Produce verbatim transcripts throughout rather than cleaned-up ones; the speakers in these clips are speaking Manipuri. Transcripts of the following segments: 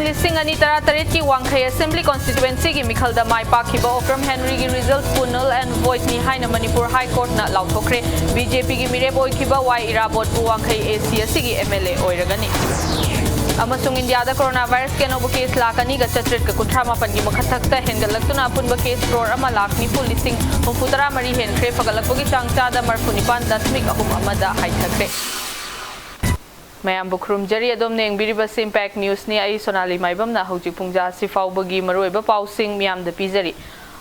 ꯂꯤꯁꯤꯡ ꯑꯅꯤ ꯇꯔꯥꯇꯔꯦꯠꯀꯤ ꯋꯥꯡꯈꯩ Assembly Constituencyꯒꯤ ꯃꯤꯈꯜꯗ my ꯄꯥꯛꯈꯤꯕ Okram ꯍꯦꯟꯔꯤꯒꯤ resultꯄꯨ null and voidꯅꯤ ꯍꯥꯏꯅ ꯃꯅꯤꯄꯨꯔ High Courtꯅ ꯂꯥꯎꯊꯣꯛꯈ꯭ꯔꯦ꯫ BJPꯒꯤ ꯃꯤꯔꯦꯞ ꯑꯣꯏꯈꯤꯕ ꯋꯥꯏ ꯏꯔꯥꯕꯣꯠꯄꯨ ꯋꯥꯡꯈꯩ AC ꯑꯁꯤꯒꯤ MLA ꯑꯣꯏꯔꯒꯅꯤ꯫ ꯑꯃꯁꯨꯡ ꯏꯟꯗꯤꯌꯥꯗ coronavirusꯀꯤ ꯑꯅꯧꯕ case ꯂꯥꯈ ꯑꯅꯤꯒ ꯆꯥꯇ꯭ꯔꯦꯠꯀ ꯀꯨꯟꯊ꯭ꯔꯥ ꯃꯥꯄꯟꯒꯤ ꯃꯊꯛꯇ ꯍꯦꯟꯒꯠꯂꯛꯇꯨꯅ ꯑꯄꯨꯟꯕ case crore ꯑꯃ ꯂꯥꯈ ꯅꯤꯐꯨ ꯂꯤꯁꯤꯡ ꯍꯨꯝꯐꯨ ꯇꯔꯥ ꯃꯔꯤ ꯍꯦꯟꯈ꯭ꯔꯦ꯫ ꯐꯒꯠꯂꯛꯄꯒꯤ ꯆꯥꯡ ꯆꯥꯗ ꯃꯔꯤꯐꯨ ꯅꯤꯄꯥꯟ ꯗꯁꯃꯤꯛ ꯑꯍꯨꯝ ꯑꯃꯗ ꯍꯥꯏꯊꯈ꯭ꯔꯦ꯫ ꯃꯌꯥꯝꯕꯨ ꯈꯨꯔꯨꯝꯖꯔꯤ꯫ ꯑꯗꯣꯝꯅ ꯌꯦꯡꯕꯤꯔꯤꯕꯁꯤ Impact Newsꯅꯤ꯫ ꯑꯩ ꯁꯣꯅꯥꯂꯤ ꯃꯥꯏꯕꯝꯅ ꯍꯧꯖꯤꯛ ꯄꯨꯡꯖꯥ ꯑꯁꯤ ꯐꯥꯎꯕꯒꯤ ꯃꯔꯨꯑꯣꯏꯕ ꯄꯥꯎꯁꯤꯡ ꯃꯤꯌꯥꯝꯗ ꯄꯤꯖꯔꯤ꯫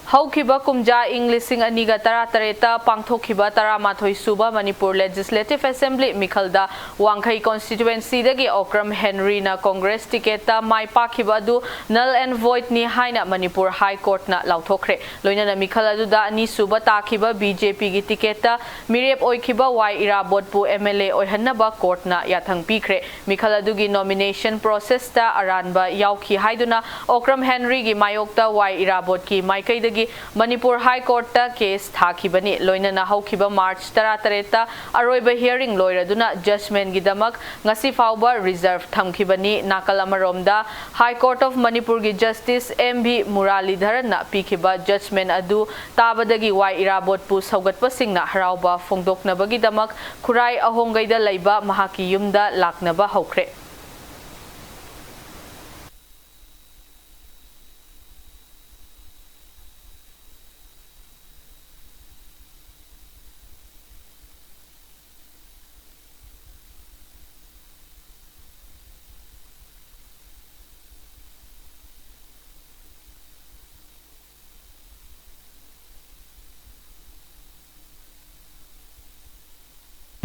ꯍꯧꯈꯤꯕ ꯀꯨꯝꯖꯥ ꯏꯪ ꯂꯤꯁꯤꯡ ꯑꯅꯤꯒ ꯇꯔꯥꯇꯔꯦꯠꯇ ꯄꯥꯡꯊꯣꯛꯈꯤꯕ ꯇꯔꯥꯃꯥꯊꯣꯏ ꯁꯨꯕ ꯃꯅꯤꯄꯨꯔ Legislative Assembly ꯃꯤꯈꯜꯗ ꯋꯥꯡꯈꯩ Constituencyꯗꯒꯤ ꯑꯣꯀ꯭ꯔꯝ ꯍꯦꯟꯔꯤꯅ Congress ticketꯇ ꯃꯥꯏ ꯄꯥꯛꯈꯤꯕ ꯑꯗꯨ null and voidꯅꯤ ꯍꯥꯏꯅ ꯃꯅꯤꯄꯨꯔ High Courtꯅ ꯂꯥꯎꯊꯣꯛꯈ꯭ꯔꯦ꯫ ꯂꯣꯏꯅꯅ ꯃꯤꯈꯜ ꯑꯗꯨꯗ ꯑꯅꯤꯁꯨꯕ ꯇꯥꯈꯤꯕ BJPꯒꯤ ticketꯇ ꯃꯤꯔꯦꯞ ꯑꯣꯏꯈꯤꯕ ꯋꯥꯏ ꯏꯔꯥꯕꯣꯠꯄꯨ MLA ꯑꯣꯏꯍꯟꯅꯕ courtꯅ ꯌꯥꯊꯪ ꯄꯤꯈ꯭ꯔꯦ꯫ ꯃꯤꯈꯜ ꯑꯗꯨꯒꯤ nomination processꯇ ꯑꯔꯥꯟꯕ ꯌꯥꯎꯈꯤ ꯍꯥꯏꯗꯨꯅ ꯑꯣꯀ꯭ꯔꯝ ꯍꯦꯟꯔꯤꯒꯤ ꯃꯥꯌꯣꯛꯇ ꯋꯥꯏ ꯏꯔꯥꯕꯣꯠꯀꯤ ꯃꯥꯏꯀꯩꯗꯒꯤ ꯃꯅꯤꯄꯨꯔ High Courtꯇ case ꯊꯥꯈꯤꯕꯅꯤ꯫ ꯂꯣꯏꯅꯅ ꯍꯧꯈꯤꯕ March ꯇꯔꯥꯇꯔꯦꯠꯇ ꯑꯔꯣꯏꯕ hearing ꯂꯣꯏꯔꯗꯨꯅ judgmentꯒꯤꯗꯃꯛ ꯉꯁꯤ ꯐꯥꯎꯕ reserve ꯊꯝꯈꯤꯕꯅꯤ꯫ ꯅꯥꯀꯜ ꯑꯃꯔꯣꯝꯗ High Court of ꯃꯅꯤꯄꯨꯔꯒꯤ Justice M V ꯃꯨꯔꯥꯂꯤꯙꯔꯟꯅ ꯄꯤꯈꯤꯕ judgment ꯑꯗꯨ ꯇꯥꯕꯗꯒꯤ ꯋꯥꯏ ꯏꯔꯥꯕꯣꯠꯄꯨ ꯁꯧꯒꯠꯄꯁꯤꯡꯅ ꯍꯔꯥꯎꯕ ꯐꯣꯡꯗꯣꯛꯅꯕꯒꯤꯗꯃꯛ ꯈꯨꯔꯥꯏ ꯑꯍꯣꯡꯒꯩꯗ ꯂꯩꯕ ꯃꯍꯥꯛꯀꯤ ꯌꯨꯝꯗ ꯂꯥꯛꯅꯕ ꯍꯧꯈ꯭ꯔꯦ꯫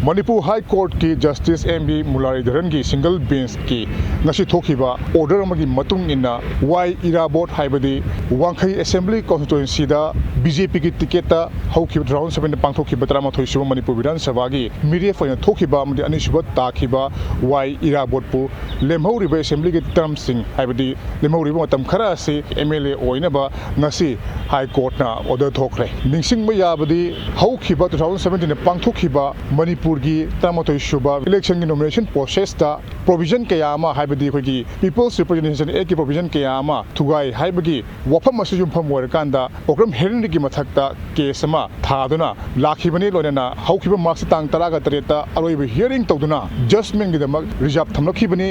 Manipur High Courtꯀꯤ Justice M V ꯃꯨꯔꯥꯂꯤꯙꯔꯟꯒꯤ single benchꯀꯤ ꯉꯁꯤ ꯊꯣꯛꯈꯤꯕ order ꯑꯃꯒꯤ ꯃꯇꯨꯡ ꯏꯟꯅ, ꯋꯥꯏ ꯏꯔꯥꯕꯣꯠ ꯍꯥꯏꯕꯗꯤ ꯋꯥꯡꯈꯩ Assembly Constituencyꯗ BJPꯒꯤ ticketꯇ ꯍꯧꯈꯤꯕ two thousand sevenꯗ ꯄꯥꯡꯊꯣꯛꯈꯤꯕ ꯇꯔꯥꯃꯥꯊꯣꯏ ꯁꯨꯕ ꯃꯅꯤꯄꯨꯔ ꯕꯤꯙꯥꯟ ꯁꯚꯥꯒꯤ ꯃꯤꯔꯦꯞ ꯑꯣꯏꯅ ꯊꯣꯛꯈꯤꯕ ꯑꯃꯗꯤ ꯑꯅꯤꯁꯨꯕ ꯇꯥꯈꯤꯕ ꯋꯥꯏ ꯏꯔꯥꯕꯣꯠꯄꯨ ꯂꯦꯝꯍꯧꯔꯤꯕ Assemblyꯒꯤ termꯁꯤꯡ, ꯍꯥꯏꯕꯗꯤ ꯂꯦꯝꯍꯧꯔꯤꯕ ꯃꯇꯝ ꯈꯔ ꯑꯁꯤ MLA ꯑꯣꯏꯅꯕ ꯉꯁꯤ High Courtꯅ order ꯊꯣꯛꯈ꯭ꯔꯦ꯫ ꯅꯤꯡꯁꯤꯡꯕ ꯌꯥꯕꯗꯤ, ꯍꯧꯈꯤꯕ two thousand seventeenꯗ ꯄꯥꯡꯊꯣꯛꯈꯤꯕ ꯃꯅꯤꯄꯨꯔꯒꯤ ꯇꯔꯥꯃꯥꯊꯣꯏ ꯁꯨꯕ electionꯒꯤ nomination processꯇ ꯄ꯭ꯔꯣꯚꯤꯖꯟ ꯀꯌꯥ ꯑꯃ, ꯍꯥꯏꯕꯗꯤ ꯑꯩꯈꯣꯏꯒꯤ People's Representation Actꯀꯤ ꯄ꯭ꯔꯣꯚꯤꯖꯟ ꯀꯌꯥ ꯑꯃ ꯊꯨꯒꯥꯏ ꯍꯥꯏꯕꯒꯤ ꯋꯥꯐꯝ ꯑꯁꯤ ꯌꯨꯝꯐꯝ ꯑꯣꯏꯔꯀꯥꯟꯗ ꯑꯣꯀ꯭ꯔꯝ ꯍꯦꯅꯔꯤꯒꯤ ꯃꯊꯛꯇ ꯀꯦꯁ ꯑꯃ ꯊꯥꯗꯨꯅ ꯂꯥꯛꯈꯤꯕꯅꯤ꯫ ꯂꯣꯏꯅꯅ ꯍꯧꯈꯤꯕ ꯃꯥꯔꯆꯀꯤ ꯇꯥꯡ ꯇꯔꯥꯒ ꯇꯔꯦꯠꯇ ꯑꯔꯣꯏꯕ ꯍꯤꯌꯔꯤꯡ ꯇꯧꯗꯨꯅ ꯖꯖꯃꯦꯟꯒꯤꯗꯃꯛ ꯔꯤꯖꯥꯔꯚ ꯊꯝꯂꯛꯈꯤꯕꯅꯤ꯫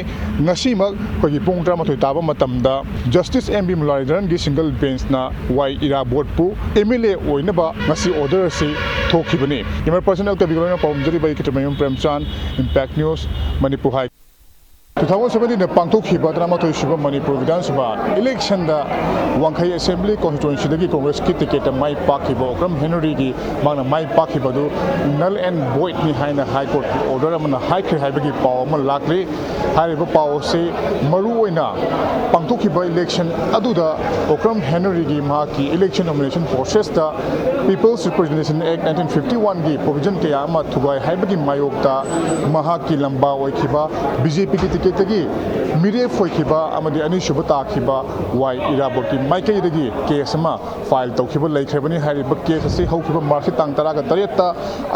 ꯉꯁꯤꯃꯛ ꯑꯩꯈꯣꯏꯒꯤ ꯄꯨꯡ ꯇꯔꯥꯃꯥꯊꯣꯏ ꯇꯥꯕ ꯃꯇꯝꯗ ꯖꯁꯇꯤꯁ ꯑꯦꯝ ꯕꯤ ꯃꯨꯂꯥꯔꯤꯙꯔꯟꯒꯤ ꯁꯤꯡꯒꯜ ꯕꯦꯟꯁꯅ ꯋꯥꯏ ꯏꯔꯥꯕꯣꯠꯄꯨ ꯑꯦꯝ ꯑꯦꯜ ꯑꯦ ꯑꯣꯏꯅꯕ ꯉꯁꯤ ꯑꯣꯔꯗꯔ ꯑꯁꯤ ꯊꯣꯛꯈꯤꯕꯅꯤ꯫ ꯀꯦꯃꯦꯔꯥ ꯄꯔꯁꯟ ꯑꯦꯜ ꯀꯕꯤꯒ ꯂꯣꯏꯅꯅ ꯄꯥꯎꯔꯝꯖꯔꯤꯕ ꯑꯩ ꯈꯦꯇ꯭ꯔꯤꯃꯌꯨꯝ ꯄ꯭ꯔꯦꯝꯆꯥꯟ, ꯏꯝꯄꯦꯛ ꯅ꯭ꯌꯨꯁ, ꯃꯅꯤꯄꯨꯔ ꯍꯥꯏ꯫ ꯇꯨ ꯊꯥꯎꯖꯟ ꯁꯕꯦꯟꯇꯤꯟꯗ ꯄꯥꯡꯊꯣꯛꯈꯤꯕ ꯇꯔꯥꯃꯥꯊꯣꯏ ꯁꯨꯕ ꯃꯅꯤꯄꯨꯔ ꯕꯤꯙꯥꯟ ꯁꯚꯥ ꯏꯂꯦꯛꯁꯟꯗ ꯋꯥꯡꯈꯩ ꯑꯦꯁꯦꯝꯕ꯭ꯂꯤ ꯀꯣꯟꯁꯇꯤꯇ꯭ꯋꯦꯟꯁꯤꯗꯒꯤ ꯀꯣꯡꯒ꯭ꯔꯦꯁꯀꯤ ꯇꯤꯀꯦꯠꯇ ꯃꯥꯏ ꯄꯥꯛꯈꯤꯕ ꯑꯣꯀ꯭ꯔꯝ ꯍꯦꯅꯔꯤꯒꯤ ꯃꯍꯥꯛꯅ ꯃꯥꯏ ꯄꯥꯛꯈꯤꯕ ꯑꯗꯨ null and voidꯅꯤ ꯍꯥꯏꯅ ꯍꯥꯏ ꯀꯣꯔꯠꯀꯤ ꯑꯣꯔꯗꯔ ꯑꯃꯅ ꯍꯥꯏꯈ꯭ꯔꯦ ꯍꯥꯏꯕꯒꯤ ꯄꯥꯎ ꯑꯃ ꯂꯥꯛꯂꯤ꯫ ꯍꯥꯏꯔꯤꯕ ꯄꯥꯎ ꯑꯁꯤ ꯃꯔꯨꯑꯣꯏꯅ ꯄꯥꯡꯊꯣꯛꯈꯤꯕ ꯏꯂꯦꯛꯁꯟ ꯑꯗꯨꯗ ꯑꯣꯀ꯭ꯔꯝ ꯍꯦꯅꯔꯤꯒꯤ ꯃꯍꯥꯛꯀꯤ ꯏꯂꯦꯛꯁꯟ ꯅꯣꯃꯤꯅꯦꯁꯟ ꯄ꯭ꯔꯣꯁꯦꯁꯇ People's Representation Act nineteen fifty oneꯒꯤ ꯄ꯭ꯔꯣꯚꯤꯖꯟ ꯀꯌꯥ ꯑꯃ ꯊꯨꯒꯥꯏ ꯍꯥꯏꯕꯒꯤ ꯃꯥꯌꯣꯛꯇ ꯃꯍꯥꯛꯀꯤ ꯂꯝꯕꯥ ꯑꯣꯏꯈꯤꯕ ꯕꯤ ꯖꯦ ꯄꯤꯒꯤ ꯇꯤꯀꯦꯠꯇꯒꯤ ꯃꯤꯔꯦꯞ ꯑꯣꯏꯈꯤꯕ ꯑꯃꯗꯤ ꯑꯅꯤꯁꯨꯕ ꯇꯥꯈꯤꯕ ꯋꯥꯏ ꯏꯔꯥꯕꯣꯠꯀꯤ ꯃꯥꯏꯀꯩꯗꯒꯤ ꯀꯦꯁ ꯑꯃ ꯐꯥꯏꯜ ꯇꯧꯈꯤꯕ ꯂꯩꯈ꯭ꯔꯕꯅꯤ꯫ ꯍꯥꯏꯔꯤꯕ ꯀꯦꯁ ꯑꯁꯤ ꯍꯧꯈꯤꯕ ꯃꯥꯔꯆꯀꯤ ꯇꯥꯡ ꯇꯔꯥꯒ ꯇꯔꯦꯠꯇ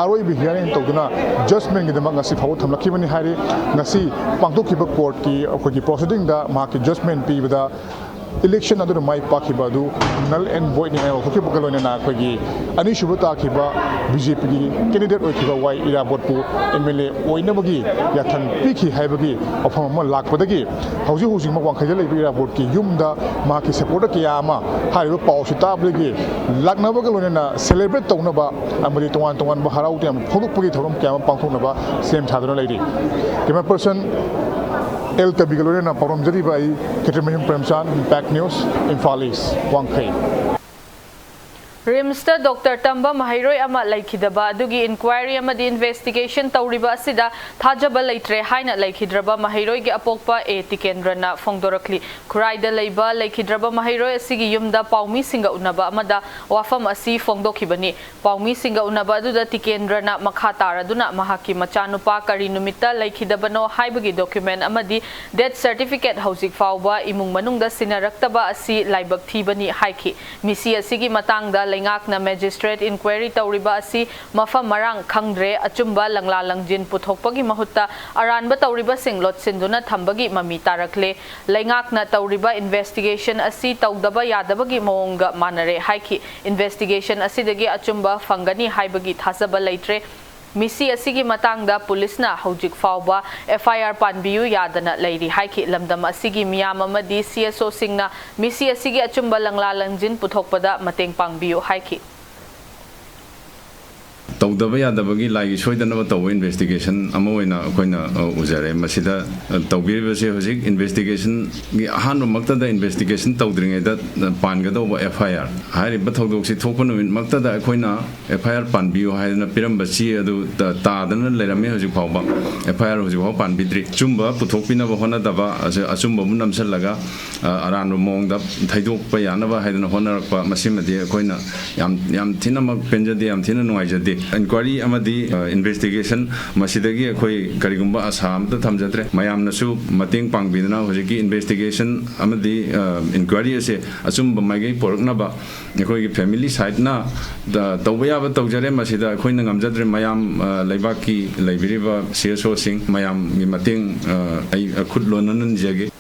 ꯑꯔꯣꯏꯕ ꯍꯤꯌꯥꯔꯤꯡ ꯇꯧꯗꯨꯅ ꯖꯖꯃꯦꯟꯒꯤꯗꯃꯛ ꯉꯁꯤ ꯐꯥꯎꯕ ꯊꯝꯂꯛꯈꯤꯕꯅꯤ ꯍꯥꯏꯔꯤ꯫ ꯉꯁꯤ ꯄꯥꯡꯊꯣꯛꯈꯤꯕ ꯀꯣꯔꯠꯀꯤ ꯑꯩꯈꯣꯏꯒꯤ ꯄ꯭ꯔꯣꯁꯤꯗꯤꯡꯗ ꯃꯍꯥꯛꯀꯤ ꯖꯖꯃꯦꯟ ꯄꯤꯕꯗ ꯏꯂꯦꯛꯁꯟ ꯑꯗꯨꯗ ꯃꯥꯏ ꯄꯥꯛꯈꯤꯕ ꯑꯗꯨ null and voidꯅꯤ ꯍꯥꯏꯅ ꯂꯥꯎꯊꯣꯛꯈꯤꯕꯒ ꯂꯣꯏꯅꯅ ꯑꯩꯈꯣꯏꯒꯤ ꯑꯅꯤꯁꯨꯕ ꯇꯥꯈꯤꯕ ꯕꯤ ꯖꯦ ꯄꯤꯒꯤ ꯀꯦꯟꯗꯤꯗꯦꯠ ꯑꯣꯏꯈꯤꯕ ꯋꯥꯏ ꯏꯔꯥꯕꯣꯠꯄꯨ ꯑꯦꯝ ꯑꯦꯜ ꯑꯦ ꯑꯣꯏꯅꯕꯒꯤ ꯌꯥꯊꯪ ꯄꯤꯈꯤ ꯍꯥꯏꯕꯒꯤ ꯋꯥꯐꯝ ꯑꯃ ꯂꯥꯛꯄꯗꯒꯤ ꯍꯧꯖꯤꯛ ꯍꯧꯖꯤꯛꯃꯛ ꯋꯥꯡꯈꯩꯗ ꯂꯩꯕ ꯏꯔꯥꯕꯣꯠꯀꯤ ꯌꯨꯝꯗ ꯃꯍꯥꯛꯀꯤ ꯁꯄꯣꯔꯇꯔ ꯀꯌꯥ ꯑꯃ ꯍꯥꯏꯔꯤꯕ ꯄꯥꯎ ꯑꯁꯤ ꯇꯥꯕꯗꯒꯤ ꯂꯥꯛꯅꯕꯒ ꯂꯣꯏꯅꯅ ꯁꯦꯂꯦꯕ꯭ꯔꯦꯠ ꯇꯧꯅꯕ ꯑꯃꯗꯤ ꯇꯣꯉꯥꯟ ꯇꯣꯉꯥꯟꯕ ꯍꯔꯥꯎ ꯇꯌꯥꯝꯕ ꯐꯣꯡꯗꯣꯛꯄꯒꯤ ꯊꯧꯔꯝ ꯀꯌꯥ ꯑꯃ ꯄꯥꯡꯊꯣꯛꯅꯕ ꯁꯦꯝ ꯁꯥꯗꯨꯅ ꯂꯩꯔꯤ꯫ ꯀꯦꯃꯦꯔꯥ ꯄꯔꯁꯟ ꯑꯦꯜ ꯀꯕꯤꯒ ꯂꯣꯏꯅꯅ ꯄꯥꯎꯔꯝꯖꯔꯤꯕ ꯑꯩ ꯈꯦꯇ꯭ꯔꯤꯃꯌꯨꯝ ꯄ꯭ꯔꯦꯝꯆꯥꯟ, ꯏꯝꯄꯦꯛ ꯅ꯭ꯌꯨꯁ, ꯏꯝꯐꯥꯜ ꯏꯁ, ꯋꯥꯡꯈꯩ꯫ ꯔꯤꯝꯁꯇ ꯗꯣꯛꯇꯔ ꯇꯝꯕ ꯃꯍꯩꯔꯣꯏ ꯑꯃ ꯂꯩꯈꯤꯗꯕ ꯑꯗꯨꯒꯤ ꯏꯟꯀ꯭ꯋꯥꯏꯔꯤ ꯑꯃꯗꯤ ꯏꯟꯚꯦꯁꯇꯤꯒꯦꯁꯟ ꯇꯧꯔꯤꯕ ꯑꯁꯤꯗ ꯊꯥꯖꯕ ꯂꯩꯇ꯭ꯔꯦ ꯍꯥꯏꯅ ꯂꯩꯈꯤꯗ꯭ꯔꯕ ꯃꯍꯩꯔꯣꯏꯒꯤ ꯑꯄꯣꯛꯄ ꯑꯦ ꯇꯤꯀꯦꯟꯗ꯭ꯔꯅ ꯐꯣꯡꯗꯣꯔꯛꯂꯤ꯫ ꯈꯨꯔꯥꯏꯗ ꯂꯩꯕ ꯂꯩꯈꯤꯗ꯭ꯔꯕ ꯃꯍꯩꯔꯣꯏ ꯑꯁꯤꯒꯤ ꯌꯨꯝꯗ ꯄꯥꯎꯃꯤꯁꯤꯡꯒ ꯎꯅꯕ ꯑꯃꯗ ꯋꯥꯐꯝ ꯑꯁꯤ ꯐꯣꯡꯗꯣꯛꯈꯤꯕꯅꯤ꯫ ꯄꯥꯎꯃꯤꯁꯤꯡꯒ ꯎꯅꯕ ꯑꯗꯨꯗ ꯇꯤꯀꯦꯟꯗ꯭ꯔꯅ ꯃꯈꯥ ꯇꯥꯔꯗꯨꯅ ꯃꯍꯥꯛꯀꯤ ꯃꯆꯥꯅꯨꯄꯥ ꯀꯔꯤ ꯅꯨꯃꯤꯠꯇ ꯂꯩꯈꯤꯗꯕꯅꯣ ꯍꯥꯏꯕꯒꯤ ꯗꯣꯀ꯭ꯌꯨꯃꯦꯟ ꯑꯃꯗꯤ ꯗꯦꯠ ꯁꯔꯇꯤꯐꯤꯀꯦꯠ ꯍꯧꯖꯤꯛ ꯐꯥꯎꯕ ꯏꯃꯨꯡ ꯃꯅꯨꯡꯗ ꯁꯤꯟꯅꯔꯛꯇꯕ ꯑꯁꯤ ꯂꯥꯏꯕꯛ ꯊꯤꯕꯅꯤ ꯍꯥꯏꯈꯤ꯫ ꯃꯤꯁꯤ ꯑꯁꯤꯒꯤ ꯃꯇꯥꯡꯗ ꯂꯩꯉꯥꯛꯅ ꯃꯦꯖꯤꯁꯇ꯭ꯔꯦꯠ ꯏꯟꯀ꯭ꯋꯥꯏꯔꯤ ꯇꯧꯔꯤꯕ ꯑꯁꯤ ꯃꯐꯝ ꯃꯔꯥꯡ ꯈꯪꯗ꯭ꯔꯦ, ꯑꯆꯨꯝꯕ ꯂꯪꯂꯥ ꯂꯪꯖꯤꯟ ꯄꯨꯊꯣꯛꯄꯒꯤ ꯃꯍꯨꯠꯇ ꯑꯔꯥꯟꯕ ꯇꯧꯔꯤꯕꯁꯤꯡ ꯂꯣꯠꯁꯤꯟꯗꯨꯅ ꯊꯝꯕꯒꯤ ꯃꯃꯤ ꯇꯥꯔꯛꯂꯦ꯫ ꯂꯩꯉꯥꯛꯅ ꯇꯧꯔꯤꯕ ꯏꯟꯚꯦꯁꯇꯤꯒꯦꯁꯟ ꯑꯁꯤ ꯇꯧꯗꯕ ꯌꯥꯗꯕꯒꯤ ꯃꯑꯣꯡꯒ ꯃꯥꯟꯅꯔꯦ ꯍꯥꯏꯈꯤ꯫ ꯏꯟꯚꯦꯁꯇꯤꯒꯦꯁꯟ ꯑꯁꯤꯗꯒꯤ ꯑꯆꯨꯝꯕ ꯐꯪꯒꯅꯤ ꯍꯥꯏꯕꯒꯤ ꯊꯥꯖꯕ ꯂꯩꯇ꯭ꯔꯦ꯫ ꯃꯤꯁꯤ ꯑꯁꯤꯒꯤ ꯃꯇꯥꯡꯗ ꯄꯨꯂꯤꯁꯅ ꯍꯧꯖꯤꯛ ꯐꯥꯎꯕ ꯑꯦꯐ ꯑꯥꯏ ꯑꯥꯔ ꯄꯥꯟꯕꯤꯌꯨ ꯌꯥꯗꯅ ꯂꯩꯔꯤ ꯍꯥꯏꯈꯤ꯫ ꯂꯝꯗꯝ ꯑꯁꯤꯒꯤ ꯃꯤꯌꯥꯝ ꯑꯃꯗꯤ ꯁꯤ ꯑꯦꯁ ꯑꯣꯁꯤꯡꯅ ꯃꯤꯁꯤ ꯑꯁꯤꯒꯤ ꯑꯆꯨꯝꯕ ꯂꯪꯂꯥ ꯂꯪꯖꯤꯟ ꯄꯨꯊꯣꯛꯄꯗ ꯃꯇꯦꯡ ꯄꯥꯡꯕꯤꯌꯨ ꯍꯥꯏꯈꯤ꯫ ꯇꯧꯗꯕ ꯌꯥꯗꯕꯒꯤ ꯂꯥꯏꯒꯤ ꯁꯣꯏꯗꯅꯕ ꯇꯧꯕ ꯏꯟꯚꯦꯁꯇꯤꯒꯦꯁꯟ ꯑꯃ ꯑꯣꯏꯅ ꯑꯩꯈꯣꯏꯅ, ꯑ, ꯎꯖꯔꯦ꯫ ꯃꯁꯤꯗ, ꯑ, ꯇꯧꯕꯤꯔꯤꯕꯁꯤ ꯍꯧꯖꯤꯛ ꯏꯟꯚꯦꯁꯇꯤꯒꯦꯁꯟꯒꯤ ꯑꯍꯥꯟꯕꯃꯛꯇꯗ ꯏꯟꯚꯦꯁꯇꯤꯒꯦꯁꯟ ꯇꯧꯗ꯭ꯔꯤꯉꯩꯗ, ꯑ, ꯄꯥꯟꯒꯗꯧꯕ ꯑꯦꯐ ꯑꯥꯏ ꯑꯥꯔ꯫ ꯍꯥꯏꯔꯤꯕ ꯊꯧꯗꯣꯛꯁꯤ ꯊꯣꯛꯄ ꯅꯨꯃꯤꯠꯃꯛꯇꯗ ꯑꯩꯈꯣꯏꯅ ꯑꯦꯐ ꯑꯥꯏ ꯑꯥꯔ ꯄꯥꯟꯕꯤꯌꯨ ꯍꯥꯏꯗꯅ ꯄꯤꯔꯝꯕ ꯆꯦ ꯑꯗꯨ ꯇ-, ꯇꯥꯗꯅ ꯂꯩꯔꯝꯃꯤ꯫ ꯍꯧꯖꯤꯛ ꯐꯥꯎꯕ ꯑꯦꯐ ꯑꯥꯏ ꯑꯥꯔ ꯍꯧꯖꯤꯛ ꯐꯥꯎꯕ ꯄꯥꯟꯕꯤꯗ꯭ꯔꯤ꯫ ꯑꯆꯨꯝꯕ ꯄꯨꯊꯣꯛꯄꯤꯅꯕ ꯍꯣꯠꯅꯗꯕ, ꯑꯁꯤ ꯑꯆꯨꯝꯕꯕꯨ ꯅꯝꯁꯤꯜꯂꯒ, ꯑ, ꯑꯔꯥꯟꯕ ꯃꯑꯣꯡꯗ ꯊꯩꯗꯣꯛꯄ ꯌꯥꯅꯕ ꯍꯥꯏꯗꯅ ꯍꯣꯠꯅꯔꯛꯄ, ꯃꯁꯤꯃꯗꯤ ꯑꯩꯈꯣꯏꯅ ꯌꯥꯝ, ꯌꯥꯝ ꯊꯤꯅꯃꯛ ꯄꯦꯟꯖꯗꯦ, ꯌꯥꯝ ꯊꯤꯅ ꯅꯨꯡꯉꯥꯏꯖꯗꯦ꯫ ꯏꯟꯀ꯭ꯋꯥꯏꯔꯤ ꯑꯃꯗꯤ, ꯑ, ꯏꯟꯚꯦꯁꯇꯤꯒꯦꯁꯟ, ꯃꯁꯤꯗꯒꯤ ꯑꯩꯈꯣꯏ ꯀꯔꯤꯒꯨꯝꯕ ꯑꯥꯁꯥ ꯑꯃꯠꯇ ꯊꯝꯖꯗ꯭ꯔꯦ꯫ ꯃꯌꯥꯝꯅꯁꯨ ꯃꯇꯦꯡ ꯄꯥꯡꯕꯤꯗꯨꯅ ꯍꯧꯖꯤꯛꯀꯤ ꯏꯟꯚꯦꯁꯇꯤꯒꯦꯁꯟ ꯑꯃꯗꯤ, ꯑ, ꯏꯟꯀ꯭ꯋꯥꯏꯔꯤ ꯑꯁꯦ ꯑꯆꯨꯝꯕ ꯃꯥꯏꯀꯩ ꯄꯨꯔꯛꯅꯕ ꯑꯩꯈꯣꯏꯒꯤ ꯐꯦꯃꯤꯂꯤ ꯁꯥꯏꯠꯅ ꯇꯧꯕ ꯌꯥꯕ ꯇꯧꯖꯔꯦ꯫ ꯃꯁꯤꯗ ꯑꯩꯈꯣꯏꯅ ꯉꯝꯖꯗ꯭ꯔꯦ꯫ ꯃꯌꯥꯝ, ꯑ, ꯂꯩꯕꯥꯛꯀꯤ ꯂꯩꯕꯤꯔꯤꯕ ꯁꯤ ꯑꯦꯁ ꯑꯣꯁꯤꯡ ꯃꯌꯥꯝꯒꯤ ꯃꯇꯦꯡ, ꯑ, ꯑꯩ ꯈꯨꯠ ꯂꯣꯟꯅꯅ ꯅꯤꯖꯒꯦ꯫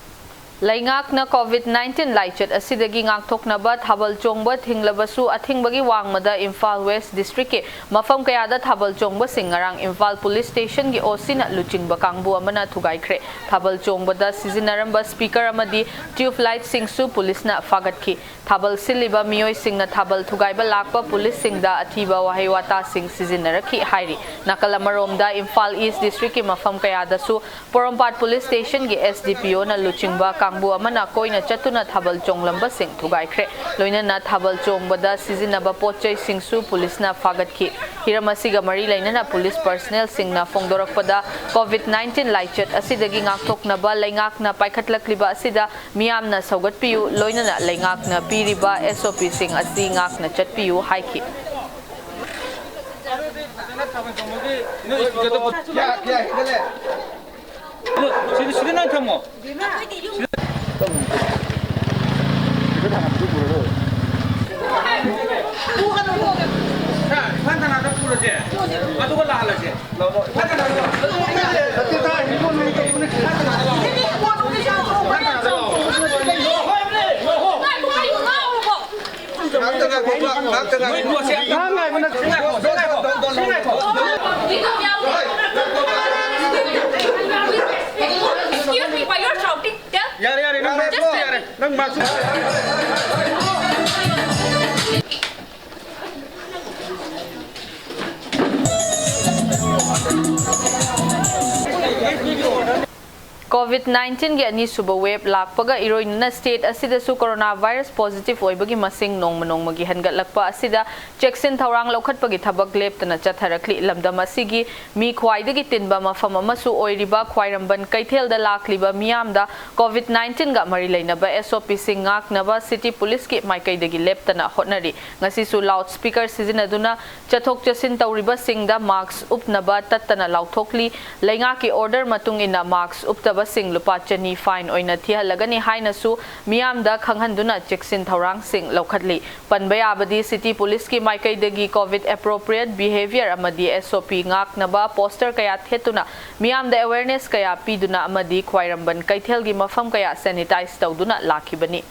ꯂꯩꯉꯥꯛꯅ ꯀꯣꯚꯤꯗ ꯅꯥꯏꯟꯇꯤꯟ ꯂꯥꯏꯆꯠ ꯑꯁꯤꯗꯒꯤ ꯉꯥꯛꯊꯣꯛꯅꯕ ꯊꯥꯕꯜ ꯆꯣꯡꯕ ꯊꯤꯡꯂꯕꯁꯨ, ꯑꯊꯤꯡꯕꯒꯤ ꯋꯥꯡꯃꯗ ꯏꯝꯐꯥꯜ ꯋꯦꯁ ꯗꯤꯁꯇ꯭ꯔꯤꯛꯀꯤ ꯃꯐꯝ ꯀꯌꯥꯗ ꯊꯥꯕꯜ ꯆꯣꯡꯕꯁꯤꯡ ꯉꯔꯥꯡ ꯏꯝꯐꯥꯜ ꯄꯨꯂꯤꯁ ꯁ꯭ꯇꯦꯁꯟꯒꯤ ꯑꯣ ꯁꯤꯅ ꯂꯨꯆꯤꯡꯕ ꯀꯥꯡꯕꯨ ꯑꯃꯅ ꯊꯨꯒꯥꯏꯈ꯭ꯔꯦ꯫ ꯊꯥꯕꯜ ꯆꯣꯡꯕꯗ ꯁꯤꯖꯤꯟꯅꯔꯝꯕ ꯁ꯭ꯄꯤꯀꯔ ꯑꯃꯗꯤ ꯇ꯭ꯌꯨꯕ ꯂꯥꯏꯠꯁꯤꯡꯁꯨ ꯄꯨꯂꯤꯁꯅ ꯐꯥꯒꯠꯈꯤ꯫ ꯊꯥꯕꯜ ꯁꯤꯜꯂꯤꯕ ꯃꯤꯑꯣꯏꯁꯤꯡꯅ ꯊꯥꯕꯜ ꯊꯨꯒꯥꯏꯕ ꯂꯥꯛꯄ ꯄꯨꯂꯤꯁꯁꯤꯡꯗ ꯑꯊꯤꯕ ꯋꯥꯍꯩ ꯋꯥꯇꯥꯁꯤꯡ ꯁꯤꯖꯤꯟꯅꯔꯛꯈꯤ ꯍꯥꯏꯔꯤ꯫ ꯅꯥꯀꯜ ꯑꯃꯔꯣꯝꯗ, ꯏꯝꯐꯥꯜ ꯏꯁ ꯗꯤꯁꯇ꯭ꯔꯤꯛꯀꯤ ꯃꯐꯝ ꯀꯌꯥꯗꯁꯨ ꯄꯣꯔꯣꯝꯄꯥꯠ ꯄꯨꯂꯤꯁ ꯁ꯭ꯇꯦꯁꯟꯒꯤ ꯑꯦꯁ ꯗꯤ ꯄꯤ ꯑꯣꯅ ꯂꯨꯆꯤꯡꯕ ꯀꯥꯡꯕꯨ ꯑꯃꯅ ꯀꯣꯏꯅ ꯆꯠꯇꯨꯅ ꯊꯥꯕꯜ ꯆꯣꯡꯂꯝꯕꯁꯤꯡ ꯊꯨꯒꯥꯏꯈ꯭ꯔꯦ꯫ ꯂꯣꯏꯅꯅ ꯊꯥꯕꯜ ꯆꯣꯡꯕꯗ ꯁꯤꯖꯤꯟꯅꯕ ꯄꯣꯠ ꯆꯩꯁꯤꯡꯁꯨ ꯄꯨꯂꯤꯁꯅ ꯐꯥꯒꯠꯈꯤ꯫ ꯍꯤꯔꯝ ꯑꯁꯤꯒ ꯃꯔꯤ ꯂꯩꯅꯅ ꯄꯨꯂꯤꯁ ꯄꯔꯁꯅꯦꯜꯁꯤꯡꯅ ꯐꯣꯡꯗꯣꯔꯛꯄꯗ, ꯀꯣꯚꯤꯗ ꯅꯥꯏꯟꯇꯤꯟ ꯂꯥꯏꯆꯠ ꯑꯁꯤꯗꯒꯤ ꯉꯥꯛꯊꯣꯛꯅꯕ ꯂꯩꯉꯥꯛꯅ ꯄꯥꯏꯈꯠꯂꯛꯂꯤꯕ ꯑꯁꯤꯗ ꯃꯤꯌꯥꯝꯅ ꯁꯧꯒꯠꯄꯤꯌꯨ, ꯂꯣꯏꯅꯅ ꯂꯩꯉꯥꯛꯅ ꯄꯤꯔꯤꯕ ꯑꯦꯁ ꯑꯣ ꯄꯤꯁꯤꯡ ꯑꯁꯤ ꯉꯥꯛꯅ ꯆꯠꯄꯤꯌꯨ ꯍꯥꯏꯈꯤ꯫ ꯁꯤꯗ, ꯁꯤꯗ ꯅꯪ ꯊꯝꯃꯣ꯫ ꯁꯥꯔ, ꯏꯝꯐꯥꯜ ꯊꯅꯥꯗ ꯄꯨꯔꯁꯦ, ꯑꯗꯨꯒ ꯂꯥꯛꯍꯜꯂꯁꯦ꯫ ꯏꯝꯐꯥꯜ ꯊꯅꯥꯗ꯫ ꯉꯥꯏꯈꯣ, ꯉꯥꯏꯈꯣ, ꯉꯥꯏꯈꯣ꯫ ꯉꯥꯏꯍꯥꯛꯇ ꯉꯥꯏꯈꯣ, ꯉꯥꯏꯍꯥꯛꯇ ꯉꯥꯏꯈꯣ꯫ ꯅꯣꯏ ꯄꯣꯠꯁꯦ ꯑꯝꯇ ꯉꯥꯏꯈꯣ, ꯉꯥꯏꯈꯣ, ꯉꯥꯏꯈꯣ꯫ Excuse me, why you're shouting? Tell. ꯌꯥꯔꯦ, ꯌꯥꯔꯦ, ꯅꯪ ꯌꯥꯔꯦ, ꯃꯥꯁꯨ ꯌꯥꯔꯦ꯫ ꯌꯥꯔꯦ꯫ ꯅꯪ ꯃꯥꯁꯨ COVID nineteen ꯒꯤ ꯑꯅꯤꯁꯨꯕ wave ꯂꯥꯛꯄꯒ ꯏꯔꯣꯏꯅꯅ state ꯑꯁꯤꯗꯁꯨ corona virus positive ꯑꯣꯏꯕꯒꯤ ꯃꯁꯤꯡ ꯅꯣꯡꯃ ꯅꯣꯡꯃꯒꯤ ꯍꯦꯟꯒꯠꯂꯛꯄ ꯑꯁꯤꯗ ꯆꯦꯛꯁꯤꯟ ꯊꯧꯔꯥꯡ ꯂꯧꯈꯠꯄꯒꯤ ꯊꯕꯛ ꯂꯦꯞꯇꯅ ꯆꯠꯊꯔꯛꯂꯤ꯫ ꯂꯝꯗꯝ ꯑꯁꯤꯒꯤ ꯃꯤ ꯈ꯭ꯋꯥꯏꯗꯒꯤ ꯇꯤꯟꯕ ꯃꯐꯝ ꯑꯃꯁꯨ ꯑꯣꯏꯔꯤꯕ ꯈ꯭ꯋꯥꯏꯔꯝꯕꯟ ꯀꯩꯊꯦꯜꯗ ꯂꯥꯛꯂꯤꯕ ꯃꯤꯌꯥꯝꯗ COVID nineteen ꯒ ꯃꯔꯤ ꯂꯩꯅꯕ SOP ꯁꯤꯡ ꯉꯥꯛꯅꯕ city police ꯀꯤ ꯃꯥꯏꯀꯩꯗꯒꯤ ꯂꯦꯞꯇꯅ ꯍꯣꯠꯅꯔꯤ꯫ ꯉꯁꯤꯁꯨ loud speaker ꯁꯤꯖꯤꯟꯅꯗꯨꯅ ꯆꯠꯊꯣꯛ ꯆꯠꯁꯤꯟ ꯇꯧꯔꯤꯕꯁꯤꯡꯗ mask ꯎꯞꯅꯕ ꯇꯠꯇꯅ ꯂꯥꯎꯊꯣꯛꯂꯤ꯫ ꯂꯩꯉꯥꯛꯀꯤ order ꯃꯇꯨꯡ ꯏꯟꯅ mask ꯎꯞꯇꯕꯁꯤꯡ ꯂꯨꯄꯥ ꯆꯅꯤ fine ꯑꯣꯏꯅ ꯊꯤꯍꯜꯂꯒꯅꯤ ꯍꯥꯏꯅꯁꯨ ꯃꯤꯌꯥꯝꯗ ꯈꯪꯍꯟꯗꯨꯅ ꯆꯦꯛꯁꯤꯟ ꯊꯧꯔꯥꯡꯁꯤꯡ ꯂꯧꯈꯠꯂꯤ꯫ ꯄꯟꯕ ꯌꯥꯕꯗꯤ, city police ꯀꯤ ꯃꯥꯏꯀꯩꯗꯒꯤ COVID appropriate behaviour ꯑꯃꯗꯤ SOP ꯉꯥꯛꯅꯕ poster ꯀꯌꯥ ꯊꯦꯠꯇꯨꯅ ꯃꯤꯌꯥꯝꯗ awareness ꯀꯌꯥ ꯄꯤꯗꯨꯅ ꯑꯃꯗꯤ ꯈ꯭ꯋꯥꯏꯔꯝꯕꯟ ꯀꯩꯊꯦꯜꯒꯤ ꯃꯐꯝ ꯀꯌꯥ sanitize ꯇꯧꯗꯨꯅ ꯂꯥꯛꯈꯤꯕꯅꯤ꯫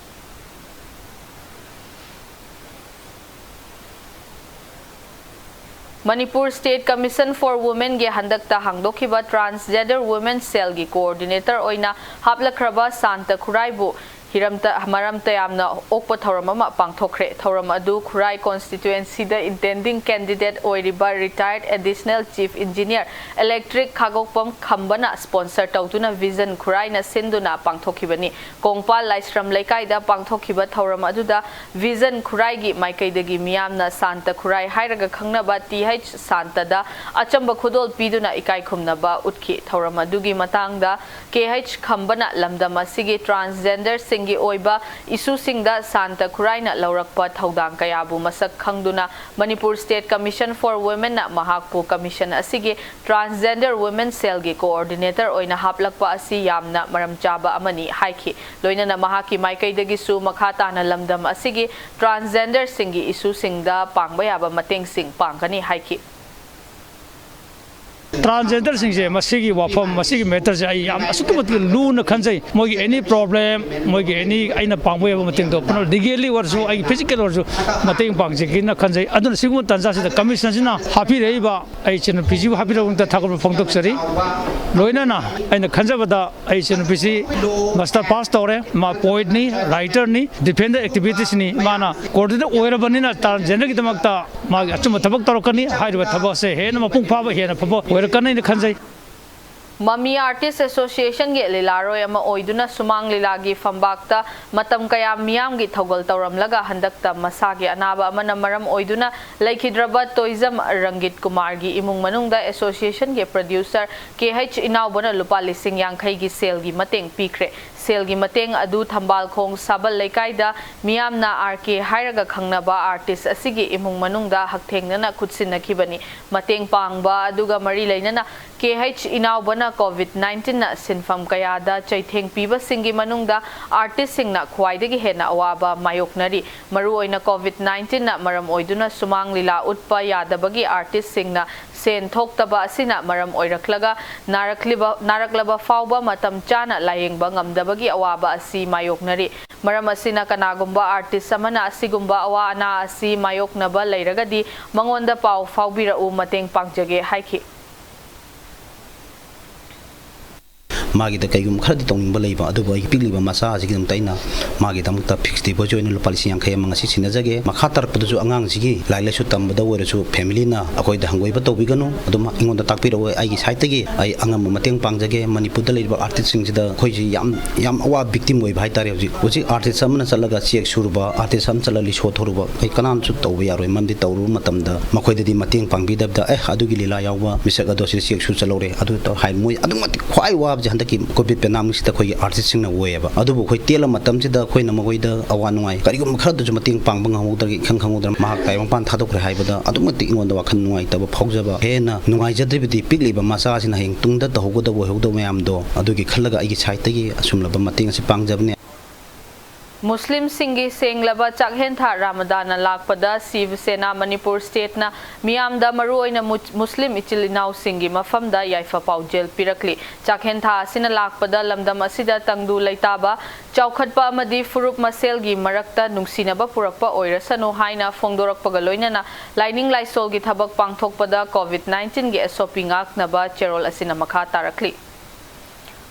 Manipur State Commission for Women ꯒꯤ ꯍꯟꯗꯛꯇ ꯍꯥꯡꯗꯣꯛꯈꯤꯕ Transgender Women Cell ꯒꯤ coordinator ꯑꯣꯏꯅ ꯍꯥꯞꯂꯛꯈ꯭ꯔꯕ ꯁꯥꯟꯇ ꯈꯨꯔꯥꯏꯕꯨ ꯍꯤꯔꯝꯇ, ꯃꯔꯝ ꯇꯌꯥꯝꯅ ꯑꯣꯛꯄ ꯊꯧꯔꯝ ꯑꯃ ꯄꯥꯡꯊꯣꯛꯈ꯭ꯔꯦ꯫ ꯊꯧꯔꯝ ꯑꯗꯨ ꯈꯨꯔꯥꯏ constituency ꯗ intending candidate ꯑꯣꯏꯔꯤꯕ retired Additional Chief Engineer Electric ꯈꯥꯒꯣꯛꯄꯝ ꯈꯝꯕꯅ sponsor ꯇꯧꯗꯨꯅ Vision ꯈꯨꯔꯥꯏꯅ ꯁꯤꯟꯗꯨꯅ ꯄꯥꯡꯊꯣꯛꯈꯤꯕꯅꯤ꯫ ꯀꯣꯡꯄꯥꯜ ꯂꯥꯏꯁ꯭ꯔꯝ ꯂꯩꯀꯥꯏꯗ ꯄꯥꯡꯊꯣꯛꯈꯤꯕ ꯊꯧꯔꯝ ꯑꯗꯨꯗ Vision ꯈꯨꯔꯥꯏꯒꯤ ꯃꯥꯏꯀꯩꯗꯒꯤ ꯃꯤꯌꯥꯝꯅ ꯁꯥꯟꯇ ꯈꯨꯔꯥꯏ ꯍꯥꯏꯔꯒ ꯈꯪꯅꯕ ꯇꯤ ꯑꯩꯆ ꯁꯥꯟꯇꯗ ꯑꯆꯝꯕ ꯈꯨꯗꯣꯜ ꯄꯤꯗꯨꯅ ꯏꯀꯥꯏ ꯈꯨꯝꯅꯕ ꯎꯠꯈꯤ꯫ ꯊꯧꯔꯝ ꯑꯗꯨꯒꯤ ꯃꯇꯥꯡꯗ ꯀꯦ ꯑꯩꯆ ꯈꯝꯕꯅ ꯂꯝꯗꯝ ꯑꯁꯤꯒꯤ transgender ꯁꯤꯡ ꯒꯤ ꯑꯣꯏꯕ ꯏꯁꯨꯁꯤꯡꯗ ꯁꯥꯟꯇ ꯈꯨꯔꯥꯏꯅ ꯂꯧꯔꯛꯄ ꯊꯧꯗꯥꯡ ꯀꯌꯥꯕꯨ ꯃꯁꯛ ꯈꯪꯗꯨꯅ Manipur State Commission for Womenꯅ ꯃꯍꯥꯛꯄꯨ commission ꯑꯁꯤꯒꯤ transgender women cellꯒꯤ coordinator ꯑꯣꯏꯅ ꯍꯥꯞꯂꯛꯄ ꯑꯁꯤ ꯌꯥꯝꯅ ꯃꯔꯝ ꯆꯥꯕ ꯑꯃꯅꯤ ꯍꯥꯏꯈꯤ꯫ ꯂꯣꯏꯅꯅ ꯃꯍꯥꯛꯀꯤ ꯃꯥꯏꯀꯩꯗꯒꯤꯁꯨ ꯃꯈꯥ ꯇꯥꯅ ꯂꯝꯗꯝ ꯑꯁꯤꯒꯤ transgenderꯁꯤꯡꯒꯤ ꯏꯁꯨꯁꯤꯡꯗ ꯄꯥꯡꯕ ꯌꯥꯕ ꯃꯇꯦꯡꯁꯤꯡ ꯄꯥꯡꯒꯅꯤ ꯍꯥꯏꯈꯤ꯫ Transgenderꯁꯤꯡꯁꯦ ꯃꯁꯤꯒꯤ ꯋꯥꯐꯝ, ꯃꯁꯤꯒꯤ matterꯁꯦ ꯑꯩ ꯌꯥꯝ ꯑꯁꯨꯛꯀꯤ ꯃꯇꯤꯛ ꯂꯨꯅ ꯈꯟꯖꯩ꯫ ꯃꯣꯏꯒꯤ any problem, ꯃꯣꯏꯒꯤ any ꯑꯩꯅ ꯄꯥꯡꯕ ꯌꯥꯕ ꯃꯇꯦꯡꯗꯣ ꯄꯨꯝꯅꯃꯛ legally ꯑꯣꯏꯔꯁꯨ, ꯑꯩꯒꯤ physical ꯑꯣꯏꯔꯁꯨ ꯃꯇꯦꯡ ꯄꯥꯡꯖꯒꯦꯅ ꯈꯟꯖꯩ꯫ ꯑꯗꯨꯅ ꯁꯤꯒꯨꯝꯕ ꯇꯥꯟꯖꯥꯁꯤꯗ commissionꯁꯤꯅ ꯍꯥꯞꯄꯤꯔꯛꯏꯕ ꯑꯩ ꯏꯆꯟꯅꯨꯄꯤꯁꯤꯕꯨ ꯍꯥꯞꯄꯤꯔꯛꯄꯗ ꯊꯥꯒꯠꯄ ꯐꯣꯡꯗꯣꯛꯆꯔꯤ꯫ ꯂꯣꯏꯅꯅ ꯑꯩꯅ ꯈꯟꯖꯕꯗ ꯑꯩ ꯏꯆꯟꯅꯨꯄꯤꯁꯤ master pass ꯇꯧꯔꯦ, ꯃꯥ poetꯅꯤ, writerꯅꯤ, defender activistꯅꯤ꯫ ꯃꯥꯅ coordinator ꯑꯣꯏꯔꯕꯅꯤꯅ transgenderꯒꯤꯗꯃꯛꯇ ꯃꯥꯒꯤ ꯑꯆꯨꯝꯕ ꯊꯕꯛ ꯇꯧꯔꯛꯀꯅꯤ꯫ ꯍꯥꯏꯔꯤꯕ ꯊꯕꯛ ꯑꯁꯦ ꯍꯦꯟꯅ ꯃꯄꯨꯡ ꯐꯥꯕ, ꯍꯦꯟꯅ ꯐꯕ ꯑꯣꯏꯔꯛꯀꯅꯤꯅ ꯈꯟꯖꯩ꯫ ꯃꯃꯤ Artist Associationꯒꯤ ꯂꯤꯂꯥꯔꯣꯏ ꯑꯃ ꯑꯣꯏꯗꯨꯅ ꯁꯨꯃꯥꯡ ꯂꯤꯂꯥꯒꯤ ꯐꯝꯕꯥꯛꯇ ꯃꯇꯝ ꯀꯌꯥ ꯃꯤꯌꯥꯝꯒꯤ ꯊꯧꯒꯜ ꯇꯧꯔꯝꯂꯒ ꯍꯟꯗꯛꯇ ꯃꯁꯥꯒꯤ ꯑꯅꯥꯕ ꯑꯃꯅ ꯃꯔꯝ ꯑꯣꯏꯗꯨꯅ ꯂꯩꯈꯤꯗ꯭ꯔꯕ ꯇꯣꯏꯖꯝ ꯔꯪꯒꯤꯠ ꯀꯨꯃꯥꯔꯒꯤ ꯏꯃꯨꯡ ꯃꯅꯨꯡꯗ Associationꯒꯤ producer ꯀꯦ ꯑꯩꯆ ꯏꯅꯥꯎꯕꯅ ꯂꯨꯄꯥ ꯂꯤꯁꯤꯡ ꯌꯥꯡꯈꯩꯒꯤ ꯁꯦꯜꯒꯤ ꯃꯇꯦꯡ ꯄꯤꯈ꯭ꯔꯦ꯫ ꯁꯦꯜꯒꯤ ꯃꯇꯦꯡ ꯑꯗꯨ ꯊꯝꯕꯥꯜꯈꯣꯡ ꯁꯥꯕꯜ ꯂꯩꯀꯥꯏꯗ ꯃꯤꯌꯥꯝꯅ ꯑꯥꯔ ꯀꯦ ꯍꯥꯏꯔꯒ ꯈꯪꯅꯕ artist ꯑꯁꯤꯒꯤ ꯏꯃꯨꯡ ꯃꯅꯨꯡꯗ ꯍꯛꯊꯦꯡꯅꯅ ꯈꯨꯠꯁꯤꯟꯅꯈꯤꯕꯅꯤ꯫ ꯃꯇꯦꯡ ꯄꯥꯡꯕ ꯑꯗꯨꯒ ꯃꯔꯤ ꯂꯩꯅꯅ ꯀꯦ ꯑꯩꯆ ꯏꯅꯥꯎꯕꯅ COVID nineteenꯅ ꯁꯤꯟꯐꯝ ꯀꯌꯥꯗ ꯆꯩꯊꯦꯡ ꯄꯤꯕꯁꯤꯡꯒꯤ ꯃꯅꯨꯡꯗ artistꯁꯤꯡꯅ ꯈ꯭ꯋꯥꯏꯗꯒꯤ ꯍꯦꯟꯅ ꯑꯋꯥꯕ ꯃꯥꯌꯣꯛꯅꯔꯤ꯫ ꯃꯔꯨꯑꯣꯏꯅ COVID nineteenꯅ ꯃꯔꯝ ꯑꯣꯏꯗꯨꯅ ꯁꯨꯃꯥꯡ ꯂꯤꯂꯥ ꯎꯠꯄ ꯌꯥꯗꯕꯒꯤ artistꯁꯤꯡꯅ ꯁꯦꯟ ꯊꯣꯛꯇꯕ ꯑꯁꯤꯅ ꯃꯔꯝ ꯑꯣꯏꯔꯛꯂꯒ ꯅꯥꯔꯛꯂꯤꯕ, ꯅꯥꯔꯛꯂꯕ ꯐꯥꯎꯕ ꯃꯇꯝ ꯆꯥꯅ ꯂꯥꯌꯦꯡꯕ ꯉꯝꯗꯕꯒꯤ ꯑꯋꯥꯕ ꯑꯁꯤ ꯃꯥꯌꯣꯛꯅꯔꯤ꯫ ꯃꯔꯝ ꯑꯁꯤꯅ ꯀꯅꯥꯒꯨꯝꯕ artist ꯑꯃꯅ ꯑꯁꯤꯒꯨꯝꯕ ꯑꯋꯥ ꯑꯅꯥ ꯑꯁꯤ ꯃꯥꯌꯣꯛꯅꯕ ꯂꯩꯔꯒꯗꯤ ꯃꯉꯣꯟꯗ ꯄꯥꯎ ꯐꯥꯎꯕꯤꯔꯛꯎ, ꯃꯇꯦꯡ ꯄꯥꯡꯖꯒꯦ ꯍꯥꯏꯈꯤ꯫ ꯃꯥꯒꯤꯗ ꯀꯩꯒꯨꯝꯕ ꯈꯔꯗꯤ ꯇꯧꯅꯤꯡꯕ ꯂꯩꯕ, ꯑꯗꯨꯕꯨ ꯑꯩꯒꯤ ꯄꯤꯛꯂꯤꯕ ꯃꯆꯥ ꯑꯁꯤꯒꯤꯗꯃꯛꯇ ꯑꯩꯅ ꯃꯥꯒꯤꯗꯃꯛꯇ fixed deposit ꯑꯣꯏꯅ ꯂꯨꯄꯥ ꯂꯤꯁꯤꯡ ꯌꯥꯡꯈꯩ ꯑꯃ ꯉꯁꯤ ꯁꯤꯟꯅꯖꯒꯦ꯫ ꯃꯈꯥ ꯇꯥꯔꯛꯄꯗꯁꯨ ꯑꯉꯥꯡꯁꯤꯒꯤ ꯂꯥꯏꯔꯤꯛ ꯂꯥꯏꯁꯨ ꯇꯝꯕꯗ ꯑꯣꯏꯔꯁꯨ familyꯅ ꯑꯩꯈꯣꯏꯗ ꯍꯪꯒꯣꯏꯕ ꯇꯧꯕꯤꯒꯅꯨ, ꯑꯗꯨꯝ ꯑꯩꯉꯣꯟꯗ ꯇꯥꯛꯄꯤꯔꯛꯑꯣ꯫ ꯑꯩꯒꯤ sideꯇꯒꯤ ꯑꯩ ꯑꯉꯝꯕ ꯃꯇꯦꯡ ꯄꯥꯡꯖꯒꯦ꯫ ꯃꯅꯤꯄꯨꯔꯗ ꯂꯩꯔꯤꯕ artistꯁꯤꯡꯁꯤꯗ ꯑꯩꯈꯣꯏꯁꯤ ꯌꯥꯝ, ꯌꯥꯝ ꯑꯋꯥꯕ victim ꯑꯣꯏꯕ ꯍꯥꯏꯇꯥꯔꯦ꯫ ꯍꯧꯖꯤꯛ, ꯍꯧꯖꯤꯛ artist ꯑꯃꯅ ꯆꯠꯂꯒ ꯆꯦꯛ ꯁꯨꯔꯨꯕ, artist ꯑꯃ ꯆꯠꯂꯒ ꯂꯤꯁꯣ ꯊꯧꯔꯨꯕ, ꯑꯩ ꯀꯅꯥꯅꯁꯨ ꯇꯧꯕ ꯌꯥꯔꯣꯏ, ꯃꯔꯝꯗꯤ ꯇꯧꯔꯨꯕ ꯃꯇꯝꯗ ꯃꯈꯣꯏꯗꯗꯤ ꯃꯇꯦꯡ ꯄꯥꯡꯕꯤꯗꯕꯗ, "ꯑꯦ, ꯑꯗꯨꯒꯤ ꯂꯤꯂꯥ ꯌꯥꯎꯕ ꯃꯤꯁꯛ ꯑꯗꯣ ꯁꯤꯗ ꯆꯦꯛ ꯁꯨ ꯆꯠꯍꯧꯔꯦ", ꯑꯗꯨ ꯇꯧ ꯍꯥꯏ꯫ ꯃꯣꯏ ꯑꯗꯨꯛ ꯃꯇꯤꯛ ꯈ꯭ꯋꯥꯏ ꯋꯥꯕꯁꯦ ꯍꯟꯗꯛ ꯀꯣꯚꯤꯗ ꯄꯦꯟꯗꯥꯃꯤꯛꯁꯤꯗ ꯑꯩꯈꯣꯏꯒꯤ ꯑꯥꯔꯇꯤꯁꯁꯤꯡꯅ ꯑꯣꯏꯌꯦꯕ꯫ ꯑꯗꯨꯕꯨ ꯑꯩꯈꯣꯏ ꯇꯦꯜꯂ ꯃꯇꯝꯁꯤꯗ ꯑꯩꯈꯣꯏꯅ ꯃꯈꯣꯏꯗ ꯑꯋꯥ ꯅꯨꯡꯉꯥꯏ ꯀꯔꯤꯒꯨꯝꯕ ꯈꯔꯗꯁꯨ ꯃꯇꯦꯡ ꯄꯥꯡꯕ ꯉꯝꯍꯧꯗ꯭ꯔꯒ, ꯏꯈꯪ ꯈꯪꯍꯧꯗ꯭ꯔꯒ ꯃꯍꯥꯛ ꯇꯥꯏꯕꯪꯄꯥꯟ ꯊꯥꯗꯣꯛꯈ꯭ꯔꯦ ꯍꯥꯏꯕꯗ ꯑꯗꯨꯛ ꯃꯇꯤꯛ ꯑꯩꯉꯣꯟꯗ ꯋꯥꯈꯜ ꯅꯨꯡꯉꯥꯏꯇꯕ ꯐꯥꯎꯖꯕ꯫ ꯍꯦꯟꯅ ꯅꯨꯡꯉꯥꯏꯖꯗ꯭ꯔꯤꯕꯗꯤ ꯄꯤꯛꯂꯤꯕ ꯃꯆꯥꯁꯤꯅ ꯍꯌꯦꯡ ꯇꯨꯡꯗ ꯇꯧꯍꯧꯒꯗꯕ ꯑꯣꯏꯍꯧꯗꯕ ꯃꯌꯥꯝꯗꯣ ꯑꯗꯨꯒꯤ ꯈꯜꯂꯒ ꯑꯩꯒꯤ ꯁꯥꯏꯠꯇꯒꯤ ꯑꯁꯨꯝꯂꯕ ꯃꯇꯦꯡ ꯑꯁꯤ ꯄꯥꯡꯖꯕꯅꯤ꯫ ꯃꯨꯁꯂꯤꯝꯁꯤꯡꯒꯤ ꯁꯦꯡꯂꯕ ꯆꯥꯛꯍꯦꯟ ꯊꯥ ꯔꯥꯃꯗꯥꯟꯅ ꯂꯥꯛꯄꯗ ꯁꯤꯕ ꯁꯦꯅꯥ ꯃꯅꯤꯄꯨꯔ ꯁ꯭ꯇꯦꯠꯅ ꯃꯤꯌꯥꯝꯗ, ꯃꯔꯨꯑꯣꯏꯅ ꯃꯨ-, ꯃꯨꯁꯂꯤꯝ ꯏꯆꯤꯜ ꯏꯅꯥꯎꯁꯤꯡꯒꯤ ꯃꯐꯝꯗ ꯌꯥꯏꯐ ꯄꯥꯎꯖꯦꯜ ꯄꯤꯔꯛꯂꯤ꯫ ꯆꯥꯛꯍꯦꯟ ꯊꯥ ꯑꯁꯤꯅ ꯂꯥꯛꯄꯗ ꯂꯝꯗꯝ ꯑꯁꯤꯗ ꯇꯪꯗꯨ ꯂꯩꯇꯥꯕ, ꯆꯥꯎꯈꯠꯄ ꯑꯃꯗꯤ ꯐꯨꯔꯨꯞ ꯃꯁꯦꯜꯒꯤ ꯃꯔꯛꯇ ꯅꯨꯡꯁꯤꯅꯕ ꯄꯨꯔꯛꯄ ꯑꯣꯏꯔꯁꯅꯨ ꯍꯥꯏꯅ ꯐꯣꯡꯗꯣꯔꯛꯄꯒ ꯂꯣꯏꯅꯅ ꯂꯥꯏꯅꯤꯡ ꯂꯥꯏꯁꯣꯜꯒꯤ ꯊꯕꯛ ꯄꯥꯡꯊꯣꯛꯄꯗ ꯀꯣꯚꯤꯗ ꯅꯥꯏꯟꯇꯤꯟꯒꯤ ꯑꯦꯁ ꯑꯣ ꯄꯤ ꯉꯥꯛꯅꯕ ꯆꯦꯔꯣꯜ ꯑꯁꯤꯅ ꯃꯈꯥ ꯇꯥꯔꯛꯂꯤ꯫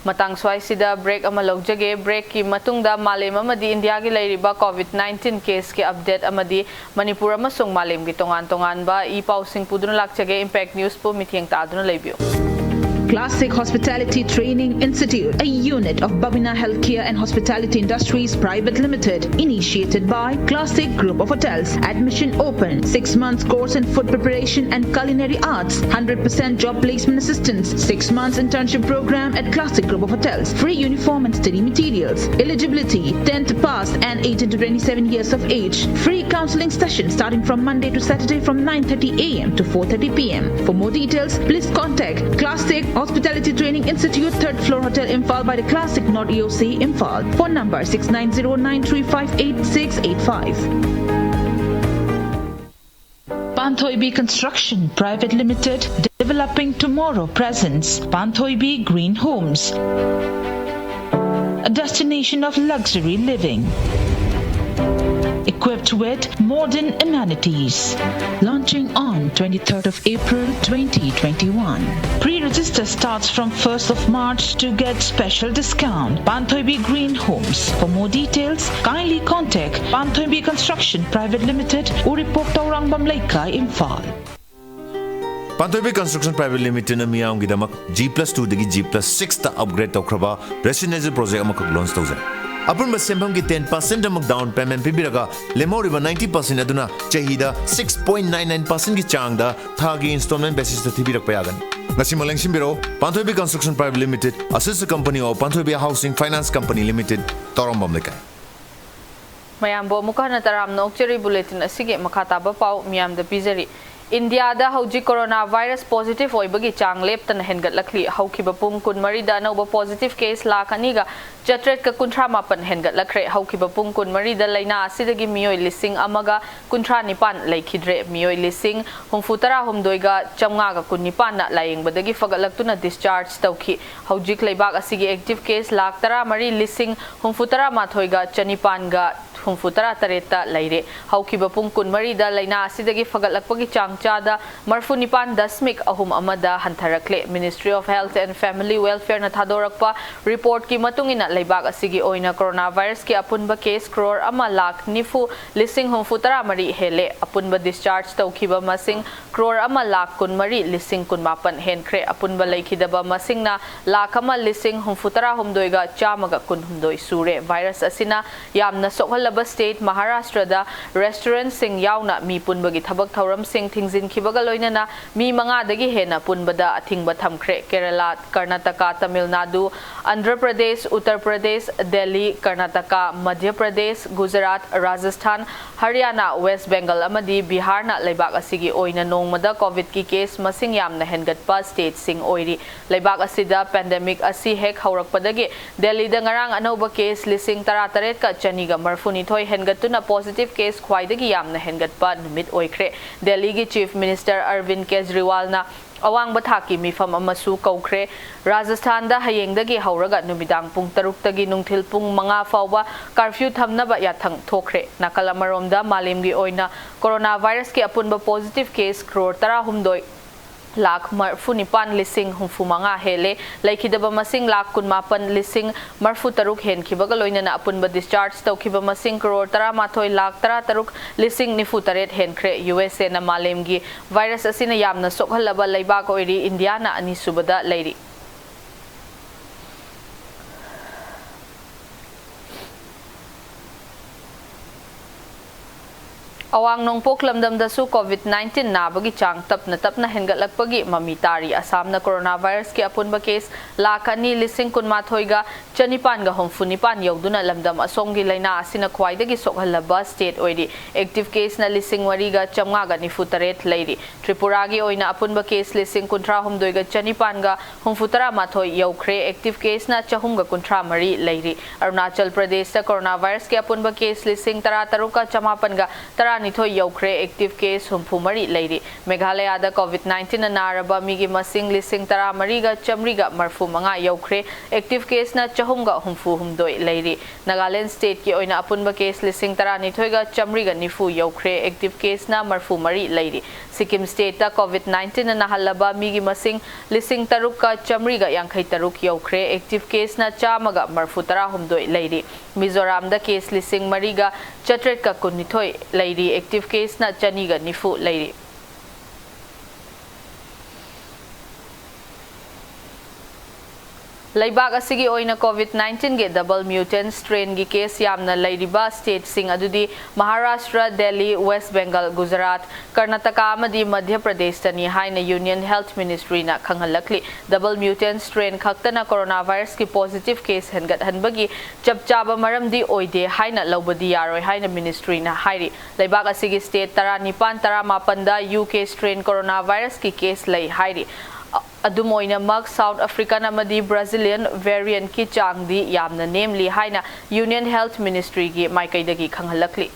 ꯃꯇꯥꯡ ꯁ꯭ꯋꯥꯏꯁꯤꯗ ꯕ꯭ꯔꯦꯛ ꯑꯃ ꯂꯧꯖꯒꯦ꯫ ꯕ꯭ꯔꯦꯛꯀꯤ ꯃꯇꯨꯡꯗ ꯃꯥꯂꯦꯝ ꯑꯃꯗꯤ ꯏꯟꯗꯤꯌꯥꯒꯤ ꯂꯩꯔꯤꯕ ꯀꯣꯚꯤꯗ ꯅꯥꯏꯟꯇꯤꯟ ꯀꯦꯁꯀꯤ ꯑꯞꯗꯦꯠ ꯑꯃꯗꯤ ꯃꯅꯤꯄꯨꯔ ꯑꯃꯁꯨꯡ ꯃꯥꯂꯦꯝꯒꯤ ꯇꯣꯉꯥꯟ ꯇꯣꯉꯥꯟꯕ ꯏ ꯄꯥꯎꯁꯤꯡ ꯄꯨꯗꯨꯅ ꯂꯥꯛꯆꯒꯦ꯫ ꯏꯝꯄꯦꯛ ꯅ꯭ꯌꯨꯁꯄꯨ ꯃꯤꯠꯌꯦꯡ ꯇꯥꯗꯨꯅ ꯂꯩꯕꯤꯌꯨ꯫ Classic Hospitality Training Institute, a unit of Babina Healthcare and Hospitality Industries Private Limited, initiated by Classic Group of Hotels. Admission open. Six months course in food preparation and culinary arts. Hundred percent job placement assistance. Six months internship program at Classic Group of Hotels. Free uniform and study materials. Eligibility: tenth pass and eighteen to twenty-seven years of age. Free counseling session starting from Monday to Saturday from nine thirty a m to four thirty p m. For more details, please contact Classic Hospitality Training Institute, third floor, Hotel Imphal, by the Classic North E O C, Imphal. Phone number six nine zero nine three five eight six eight five. Panthoibi Construction Private Limited, developing tomorrow, presents Panthoibi Green Homes, a destination of luxury living, equipped with modern amenities. Launching on twenty-third of April twenty twenty-one. Pre-register starts from first of March to get special discount. Panthoibi Green Homes. For more details, kindly contact Panthoibi Construction Private Limited, Uripok, Taurangam Leikai, Imphal. Panthoibi Construction Private Limitedꯅ ꯃꯤꯌꯥꯝꯒꯤꯗꯃꯛ G plus two ꯗꯒꯤ G plus six ꯇ upgrade ꯇꯧꯈ꯭ꯔꯕ residential project ꯑꯃꯈꯛ launch ꯇꯧꯖꯔꯤ꯫ ꯑꯄꯨꯟꯕ ꯁꯦꯟꯐꯝꯒꯤ ten percent ꯑꯃ down payment ꯄꯤꯕꯤꯔꯒ, ꯂꯦꯝꯍꯧꯔꯤꯕ ninety percent ꯑꯗꯨꯅ ꯆꯍꯤꯗ six point nine nine percent ꯒꯤ ꯆꯥꯡꯗ ꯊꯥꯒꯤ installment basis ꯇ ꯊꯤꯕꯤꯔꯛꯄ ꯌꯥꯒꯅꯤ꯫ ꯉꯁꯤꯃꯛ ꯂꯦꯡꯁꯤꯟꯕꯤꯔꯛꯎ, ꯄꯥꯟꯊꯣꯏꯕꯤ Construction Private Limited, a sister company of Panthoibi Housing Finance Company Limited, ꯇꯧꯔꯝꯕꯝ ꯂꯩꯀꯥꯏ꯫ ꯃꯌꯥꯝꯕꯨ ꯑꯃꯨꯛꯀ ꯍꯟꯅ ꯇꯔꯥꯝꯅ ꯑꯣꯛꯆꯔꯤ꯫ ꯕꯨꯂꯦꯇꯤꯟ ꯑꯁꯤꯒꯤ ꯃꯈꯥ ꯇꯥꯕ ꯄꯥꯎ ꯃꯤꯌꯥꯝꯗ ꯄꯤꯖꯔꯤ꯫ ꯏꯟꯗꯤꯌꯥꯗ ꯍꯧꯖꯤꯛ ꯀꯣꯔꯣꯅꯥ ꯚꯥꯏꯔꯁ ꯄꯣꯖꯤꯇꯤꯚ ꯑꯣꯏꯕꯒꯤ ꯆꯥꯡ ꯂꯦꯞꯇꯅ ꯍꯦꯟꯒꯠꯂꯛꯂꯤ꯫ ꯍꯧꯈꯤꯕ ꯄꯨꯡ ꯀꯨꯟꯃꯔꯤꯗ ꯑꯅꯧꯕ ꯄꯣꯖꯤꯇꯤꯚ ꯀꯦꯁ ꯂꯥꯈ ꯑꯅꯤꯒ ꯆꯥꯇ꯭ꯔꯦꯠꯀ ꯀꯨꯟꯊ꯭ꯔꯥ ꯃꯥꯄꯟ ꯍꯦꯟꯒꯠꯂꯛꯈ꯭ꯔꯦ꯫ ꯍꯧꯈꯤꯕ ꯄꯨꯡ ꯀꯨꯟꯃꯔꯤꯗ ꯂꯥꯏꯅꯥ ꯑꯁꯤꯗꯒꯤ ꯃꯤꯑꯣꯏ ꯂꯤꯁꯤꯡ ꯑꯃꯒ ꯀꯨꯟꯊ꯭ꯔꯥ ꯅꯤꯄꯥꯟ ꯂꯩꯈꯤꯗ꯭ꯔꯦ꯫ ꯃꯤꯑꯣꯏ ꯂꯤꯁꯤꯡ ꯍꯨꯝꯐꯨ ꯇꯔꯥ ꯍꯨꯝꯗꯣꯏꯒ ꯆꯥꯝꯃꯉꯥꯒ ꯀꯨꯟ ꯅꯤꯄꯥꯟꯅ ꯂꯥꯌꯦꯡꯕꯗꯒꯤ ꯐꯒꯠꯂꯛꯇꯨꯅ ꯗꯤꯁꯆꯥꯔꯖ ꯇꯧꯈꯤ꯫ ꯍꯧꯖꯤꯛ ꯂꯩꯕꯥꯛ ꯑꯁꯤꯒꯤ ꯑꯦꯛꯇꯤꯚ ꯀꯦꯁ ꯂꯥꯈ ꯇꯔꯥ ꯃꯔꯤ ꯂꯤꯁꯤꯡ ꯍꯨꯝꯐꯨ ꯇꯔꯥ ꯃꯥꯊꯣꯏꯒ ꯆꯅꯤꯄꯥꯟꯒ ꯍꯨꯝꯐꯨ ꯇꯔꯥ ꯇꯔꯦꯠꯇ ꯂꯩꯔꯦ꯫ ꯍꯧꯈꯤꯕ ꯄꯨꯡ ꯀꯨꯟꯃꯔꯤꯗ ꯂꯥꯏꯅꯥ ꯑꯁꯤꯗꯒꯤ ꯐꯒꯠꯂꯛꯄꯒꯤ ꯆꯥꯡ ꯆꯥꯗ ꯃꯔꯐꯨ ꯅꯤꯄꯥꯟ ꯗꯁꯃꯤꯛ ꯑꯍꯨꯝ ꯑꯃꯗ ꯍꯟꯊꯔꯛꯂꯦ꯫ Ministry of Health and Family Welfare ꯅ ꯊꯥꯗꯣꯔꯛꯄ ꯔꯤꯄꯣꯔꯠꯀꯤ ꯃꯇꯨꯡ ꯏꯟꯅ, ꯂꯩꯕꯥꯛ ꯑꯁꯤꯒꯤ ꯑꯣꯏꯅ ꯀꯣꯔꯣꯅꯥ ꯚꯥꯏꯔꯁꯀꯤ ꯑꯄꯨꯟꯕ ꯀꯦꯁ ꯀ꯭ꯔꯣꯔ ꯑꯃ ꯂꯥꯈ ꯅꯤꯐꯨ ꯂꯤꯁꯤꯡ ꯍꯨꯝꯐꯨ ꯇꯔꯥ ꯃꯔꯤ ꯍꯦꯜꯂꯦ꯫ ꯑꯄꯨꯟꯕ ꯗꯤꯁꯆꯥꯔꯖ ꯇꯧꯈꯤꯕ ꯃꯁꯤꯡ ꯀ꯭ꯔꯣꯔ ꯑꯃ ꯂꯥꯈ ꯀꯨꯟꯃꯔꯤ ꯂꯤꯁꯤꯡ ꯀꯨꯟꯃꯥꯄꯟ ꯍꯦꯟꯈ꯭ꯔꯦ꯫ ꯑꯄꯨꯟꯕ ꯂꯩꯈꯤꯗꯕ ꯃꯁꯤꯡꯅ ꯂꯥꯈ ꯑꯃ ꯂꯤꯁꯤꯡ ꯍꯨꯝꯐꯨ ꯇꯔꯥ ꯍꯨꯝꯗꯣꯏꯒ ꯆꯥꯝꯃꯒ ꯀꯨꯟꯍꯨꯝꯗꯣꯏ ꯁꯨꯔꯦ꯫ ꯚꯥꯏꯔꯁ ꯑꯁꯤꯅ ꯌꯥꯝꯅ ꯁꯣꯛꯍꯜꯂꯕ ꯁ꯭ꯇꯦꯠ ꯃꯍꯥꯔꯥꯁꯇ꯭ꯔꯗ ꯔꯦꯁꯇꯨꯔꯦꯟꯠꯁꯤꯡ ꯌꯥꯎꯅ ꯃꯤ ꯄꯨꯟꯕꯒꯤ ꯊꯕꯛ ꯊꯧꯔꯝꯁꯤꯡ ꯊꯤꯡꯖꯤꯟꯈꯤꯕꯒ ꯂꯣꯏꯅꯅ ꯃꯤ ꯃꯉꯥꯗꯒꯤ ꯍꯦꯟꯅ ꯄꯨꯟꯕꯗ ꯑꯊꯤꯡꯕ ꯊꯝꯈ꯭ꯔꯦ꯫ ꯀꯦꯔꯂꯥ, ꯀꯔꯅꯥꯇꯀꯥ, ꯇꯥꯃꯤꯜ ꯅꯥꯗꯨ, ꯑꯟꯙ꯭ꯔ ꯄ꯭ꯔꯗꯦꯁ, ꯎꯠꯇꯔ ꯄ꯭ꯔꯗꯦꯁ, ꯗꯦꯜꯂꯤ, ꯀꯔꯅꯥꯇꯀꯥ, ꯃꯙ꯭ꯌ ꯄ꯭ꯔꯗꯦꯁ, ꯒꯨꯖꯔꯥꯠ, ꯔꯥꯖꯁꯊꯥꯟ, ꯍꯔꯤꯌꯥꯅꯥ, ꯋꯦꯁ ꯕꯦꯡꯒꯜ ꯑꯃꯗꯤ ꯕꯤꯍꯥꯔꯅ ꯂꯩꯕꯥꯛ ꯑꯁꯤꯒꯤ ꯑꯣꯏꯅ ꯅꯣꯡꯃꯗ ꯀꯣꯚꯤꯗꯀꯤ ꯀꯦꯁ ꯃꯁꯤꯡ ꯌꯥꯝꯅ ꯍꯦꯟꯒꯠꯄ ꯁ꯭ꯇꯦꯠꯁꯤꯡ ꯑꯣꯏꯔꯤ꯫ ꯂꯩꯕꯥꯛ ꯑꯁꯤꯗ ꯄꯦꯟꯗꯦꯃꯤꯛ ꯑꯁꯤ ꯍꯦꯛ ꯍꯧꯔꯛꯄꯗꯒꯤ ꯗꯦꯜꯂꯤꯗ ꯉꯔꯥꯡ ꯑꯅꯧꯕ ꯀꯦꯁ ꯂꯤꯁꯤꯡ ꯇꯔꯥ ꯇꯔꯦꯠꯀ ꯆꯅꯤꯒ ꯃꯔꯐꯨꯅꯤꯊꯣꯏ ꯍꯦꯟꯒꯠꯇꯨꯅ ꯄꯣꯖꯤꯇꯤꯚ ꯀꯦꯁ ꯈ꯭ꯋꯥꯏꯗꯒꯤ ꯌꯥꯝꯅ ꯍꯦꯟꯒꯠꯄ ꯅꯨꯃꯤꯠ ꯑꯣꯏꯈ꯭ꯔꯦ꯫ ꯗꯦꯜꯂꯤꯒꯤ ꯆꯤꯐ ꯃꯤꯅꯤꯁꯇꯔ ꯑꯔꯕꯤꯟ ꯀꯦꯖ꯭ꯔꯤꯋꯥꯜꯅ ꯑꯋꯥꯡꯕ ꯊꯥꯛꯀꯤ ꯃꯤꯐꯝ ꯑꯃꯁꯨ ꯀꯧꯈ꯭ꯔꯦ꯫ ꯔꯥꯖꯁꯊꯥꯟꯗ ꯍꯌꯦꯡꯗꯒꯤ ꯍꯧꯔꯒ ꯅꯨꯃꯤꯗꯥꯡ ꯄꯨꯡ ꯇꯔꯨꯛꯇꯒꯤ ꯅꯨꯡꯊꯤꯜ ꯄꯨꯡ ꯃꯉꯥ ꯐꯥꯎꯕ ꯀꯥꯔꯐ꯭ꯌꯨ ꯊꯝꯅꯕ ꯌꯥꯊꯪ ꯊꯣꯛꯈ꯭ꯔꯦ꯫ ꯅꯥꯀꯜ ꯑꯃꯔꯣꯝꯗ, ꯃꯥꯂꯦꯝꯒꯤ ꯑꯣꯏꯅ ꯀꯣꯔꯣꯅꯥ ꯚꯥꯏꯔꯁꯀꯤ ꯑꯄꯨꯟꯕ ꯄꯣꯖꯤꯇꯤꯚ ꯀꯦꯁ ꯀ꯭ꯔꯣꯔ ꯇꯔꯥꯍꯨꯝꯗꯣꯏ ꯂꯥꯈ ꯃꯔꯐꯨ ꯅꯤꯄꯥꯟ ꯂꯤꯁꯤꯡ ꯍꯨꯝꯐꯨ ꯃꯉꯥ ꯍꯦꯜꯂꯦ꯫ ꯂꯩꯈꯤꯗꯕ ꯃꯁꯤꯡ ꯂꯥꯈ ꯀꯨꯟꯃꯥꯄꯟ ꯂꯤꯁꯤꯡ ꯃꯔꯐꯨ ꯇꯔꯨꯛ ꯍꯦꯟꯈꯤꯕꯒ ꯂꯣꯏꯅꯅ ꯑꯄꯨꯟꯕ ꯗꯤꯁꯆꯥꯔꯖ ꯇꯧꯈꯤꯕ ꯃꯁꯤꯡ ꯀ꯭ꯔꯣꯔ ꯇꯔꯥꯃꯥꯊꯣꯏ ꯂꯥꯈ ꯇꯔꯥꯇꯔꯨꯛ ꯂꯤꯁꯤꯡ ꯅꯤꯐꯨ ꯇꯔꯦꯠ ꯍꯦꯟꯈ꯭ꯔꯦ꯫ ꯌꯨ ꯑꯦꯁ ꯑꯦꯅ ꯃꯥꯂꯦꯝꯒꯤ ꯚꯥꯏꯔꯁ ꯑꯁꯤꯅ ꯌꯥꯝꯅ ꯁꯣꯛꯍꯜꯂꯕ ꯂꯩꯕꯥꯛ ꯑꯣꯏꯔꯤ꯫ ꯏꯟꯗꯤꯌꯥꯅ ꯑꯅꯤꯁꯨꯕꯗ ꯂꯩꯔꯤ꯫ ꯑꯋꯥꯡ ꯅꯣꯡꯄꯣꯛ ꯂꯝꯗꯝꯗꯁꯨ COVID nineteen ꯅꯥꯕꯒꯤ ꯆꯥꯡ ꯇꯞꯅ ꯇꯞꯅ ꯍꯦꯟꯒꯠꯂꯛꯄꯒꯤ ꯃꯃꯤ ꯇꯥꯔꯤ꯫ ꯑꯁꯥꯝꯅ coronavirus ꯀꯤ ꯑꯄꯨꯟꯕ case ꯂꯥꯈ ꯑꯅꯤ ꯂꯤꯁꯤꯡ ꯀꯨꯟꯃꯥꯊꯣꯏꯒ ꯆꯅꯤꯄꯥꯟꯒ ꯍꯨꯝꯐꯨ ꯅꯤꯄꯥꯟ ꯌꯧꯗꯨꯅ ꯂꯝꯗꯝ ꯑꯁꯣꯝꯒꯤ ꯂꯥꯏꯅꯥ ꯑꯁꯤꯅ ꯈ꯭ꯋꯥꯏꯗꯒꯤ ꯁꯣꯛꯍꯜꯂꯕ state ꯑꯣꯏꯔꯤ꯫ Active case ꯅ ꯂꯤꯁꯤꯡ ꯃꯔꯤꯒ ꯆꯥꯝꯃꯉꯥꯒ ꯅꯤꯐꯨ ꯇꯔꯦꯠ ꯂꯩꯔꯤ꯫ ꯇ꯭ꯔꯤꯄꯨꯔꯥꯒꯤ ꯑꯣꯏꯅ ꯑꯄꯨꯟꯕ case ꯂꯤꯁꯤꯡ ꯀꯨꯟꯊ꯭ꯔꯥ ꯍꯨꯝꯗꯣꯏꯒ ꯆꯅꯤꯄꯥꯟꯒ ꯍꯨꯝꯐꯨ ꯇꯔꯥ ꯃꯥꯊꯣꯏ ꯌꯧꯈ꯭ꯔꯦ꯫ Active case ꯅ ꯆꯍꯨꯝꯒ ꯀꯨꯟꯊ꯭ꯔꯥ ꯃꯔꯤ ꯂꯩꯔꯤ꯫ ꯑꯔꯨꯅꯥꯆꯜ ꯄ꯭ꯔꯗꯦꯁꯇ coronavirus ꯀꯤ ꯑꯄꯨꯟꯕ case ꯂꯤꯁꯤꯡ ꯇꯔꯥ ꯇꯔꯨꯛꯀ ꯆꯃꯥꯄꯟꯒ ꯇꯔꯥꯅꯤꯊꯣꯏ ꯌꯧꯈ꯭ꯔꯦ꯫ Active case ꯍꯨꯝꯐꯨ ꯃꯔꯤ ꯂꯩꯔꯤ꯫ ꯃꯦꯘꯥꯂꯌꯥꯗ COVID nineteen ꯅ ꯅꯥꯔꯕ ꯃꯤꯒꯤ ꯃꯁꯤꯡ ꯂꯤꯁꯤꯡ ꯇꯔꯥ ꯃꯔꯤꯒ ꯆꯥꯝꯃꯔꯤꯒ ꯃꯔꯤꯐꯨ ꯃꯉꯥ ꯌꯧꯈ꯭ꯔꯦ꯫ Active case ꯅ ꯆꯍꯨꯝꯒ ꯍꯨꯝꯐꯨ ꯍꯨꯝꯗꯣꯏ ꯂꯩꯔꯤ꯫ ꯅꯥꯒꯥꯂꯦꯟ state ꯀꯤ ꯑꯣꯏꯅ ꯑꯄꯨꯟꯕ case ꯂꯤꯁꯤꯡ ꯇꯔꯥꯅꯤꯊꯣꯏꯒ ꯆꯥꯝꯃꯔꯤꯒ ꯅꯤꯐꯨ ꯌꯧꯈ꯭ꯔꯦ꯫ Active case ꯅ ꯃꯔꯤꯐꯨ ꯃꯔꯤ ꯂꯩꯔꯤ꯫ ꯁꯤꯛꯀꯤꯝ state ꯇ COVID nineteen ꯅ ꯅꯥꯍꯜꯂꯕ ꯃꯤꯒꯤ ꯃꯁꯤꯡ ꯂꯤꯁꯤꯡ ꯇꯔꯨꯛꯀ ꯆꯥꯝꯃꯔꯤꯒ ꯌꯥꯡꯈꯩ ꯇꯔꯨꯛ ꯌꯧꯈ꯭ꯔꯦ꯫ Active case ꯅ ꯆꯥꯝꯃꯒ ꯃꯔꯤꯐꯨ ꯇꯔꯥꯍꯨꯝꯗꯣꯏ ꯂꯩꯔꯤ꯫ ꯃꯤꯖꯣꯔꯥꯝꯗ case ꯂꯤꯁꯤꯡ ꯃꯔꯤꯒ ꯆꯥꯇ꯭ꯔꯦꯠꯀ ꯀꯨꯟꯅꯤꯊꯣꯏ ꯂꯩꯔꯤ꯫ Active case ꯅ ꯆꯅꯤꯒ ꯅꯤꯐꯨ ꯂꯩꯔꯤ꯫ ꯂꯩꯕꯥꯛ ꯑꯁꯤꯒꯤ ꯑꯣꯏꯅ COVID nineteen ꯒꯤ double mutant strain ꯒꯤ case ꯌꯥꯝꯅ ꯂꯩꯔꯤꯕ state ꯁꯤꯡ ꯑꯗꯨꯗꯤ ꯃꯍꯥꯔꯥꯁꯇ꯭ꯔ, ꯗꯦꯜꯂꯤ, ꯋꯦꯁ ꯕꯦꯡꯒꯜ, ꯒꯨꯖꯔꯥꯠ, ꯀꯔꯅꯥꯇꯀꯥ ꯑꯃꯗꯤ ꯃꯙ꯭ꯌ ꯄ꯭ꯔꯗꯦꯁꯇꯅꯤ ꯍꯥꯏꯅ Union Health Ministry ꯅ ꯈꯪꯍꯜꯂꯛꯂꯤ꯫ Double mutant strain ꯈꯛꯇꯅ coronavirus ꯀꯤ positive case ꯍꯦꯟꯒꯠꯍꯟꯕꯒꯤ ꯆꯞ ꯆꯥꯕ ꯃꯔꯝꯗꯤ ꯑꯣꯏꯗꯦ ꯍꯥꯏꯅ ꯂꯧꯕꯗꯤ ꯌꯥꯔꯣꯏ ꯍꯥꯏꯅ ministry ꯅ ꯍꯥꯏꯔꯤ꯫ ꯂꯩꯕꯥꯛ ꯑꯁꯤꯒꯤ state ꯇꯔꯥꯅꯤꯄꯥꯟ, ꯇꯔꯥꯃꯥꯄꯟꯗ U K strain coronavirus ꯀꯤ case ꯂꯩ ꯍꯥꯏꯔꯤ꯫ ꯑ-, ꯑꯗꯨꯝ ꯑꯣꯏꯅꯃꯛ, South African ꯑꯃꯗꯤ Brazilian variant ꯀꯤ ꯆꯥꯡꯗꯤ ꯌꯥꯝꯅ ꯅꯦꯝꯂꯤ ꯍꯥꯏꯅ Union Health Ministry ꯒꯤ ꯃꯥꯏꯀꯩꯗꯒꯤ ꯈꯪꯍꯜꯂꯛꯂꯤ꯫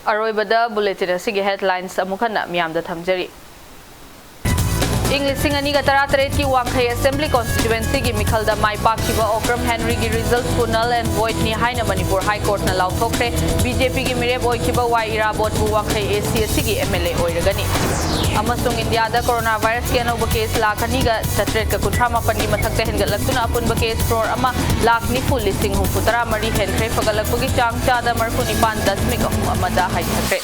ꯑꯔꯣꯏꯕꯗ bulletin ꯑꯁꯤꯒꯤ headlines ꯑꯃꯨꯛ ꯍꯟꯅ ꯃꯤꯌꯥꯝꯗ ꯊꯝꯖꯔꯤ꯫ ꯏꯪ ꯂꯤꯁꯤꯡ ꯑꯅꯤꯒ ꯇꯔꯥꯇꯔꯦꯠꯀꯤ ꯋꯥꯡꯈꯩ Assembly Constituencyꯒꯤ ꯃꯤꯈꯜꯗ my ꯄꯥꯛꯈꯤꯕ Okram ꯍꯦꯟꯔꯤꯒꯤ resultꯄꯨ null and voidꯅꯤ ꯍꯥꯏꯅ ꯃꯅꯤꯄꯨꯔ High Courtꯅ ꯂꯥꯎꯊꯣꯛꯈ꯭ꯔꯦ꯫ BJPꯒꯤ ꯃꯤꯔꯦꯞ ꯑꯣꯏꯈꯤꯕ ꯋꯥꯏ ꯏꯔꯥꯕꯣꯠꯄꯨ ꯋꯥꯡꯈꯩ AC ꯑꯁꯤꯒꯤ MLA ꯑꯣꯏꯔꯒꯅꯤ꯫ ꯑꯃꯁꯨꯡ ꯏꯟꯗꯤꯌꯥꯗ ꯀꯣꯔꯣꯅꯥ ꯚꯥꯏꯔꯁꯀꯤ ꯑꯅꯧꯕ case ꯂꯥꯈ ꯑꯅꯤꯒ ꯆꯥꯇ꯭ꯔꯦꯠꯀ ꯀꯨꯟꯊ꯭ꯔꯥ ꯃꯥꯄꯟꯒꯤ ꯃꯊꯛꯇ ꯍꯦꯟꯒꯠꯂꯛꯇꯨꯅ ꯑꯄꯨꯟꯕ case ꯀ꯭ꯔꯣꯔ ꯑꯃ ꯂꯥꯈ ꯅꯤꯐꯨ ꯂꯤꯁꯤꯡ ꯍꯨꯝꯐꯨ ꯇꯔꯥ ꯃꯔꯤ ꯍꯦꯟꯈ꯭ꯔꯦ꯫ ꯐꯒꯠꯂꯛꯄꯒꯤ ꯆꯥꯡ ꯆꯥꯗ ꯃꯔꯤꯐꯨ ꯅꯤꯄꯥꯟ ꯗꯁꯃꯤꯛ ꯑꯍꯨꯝ ꯑꯃꯗ ꯍꯟꯊꯈ꯭ꯔꯦ꯫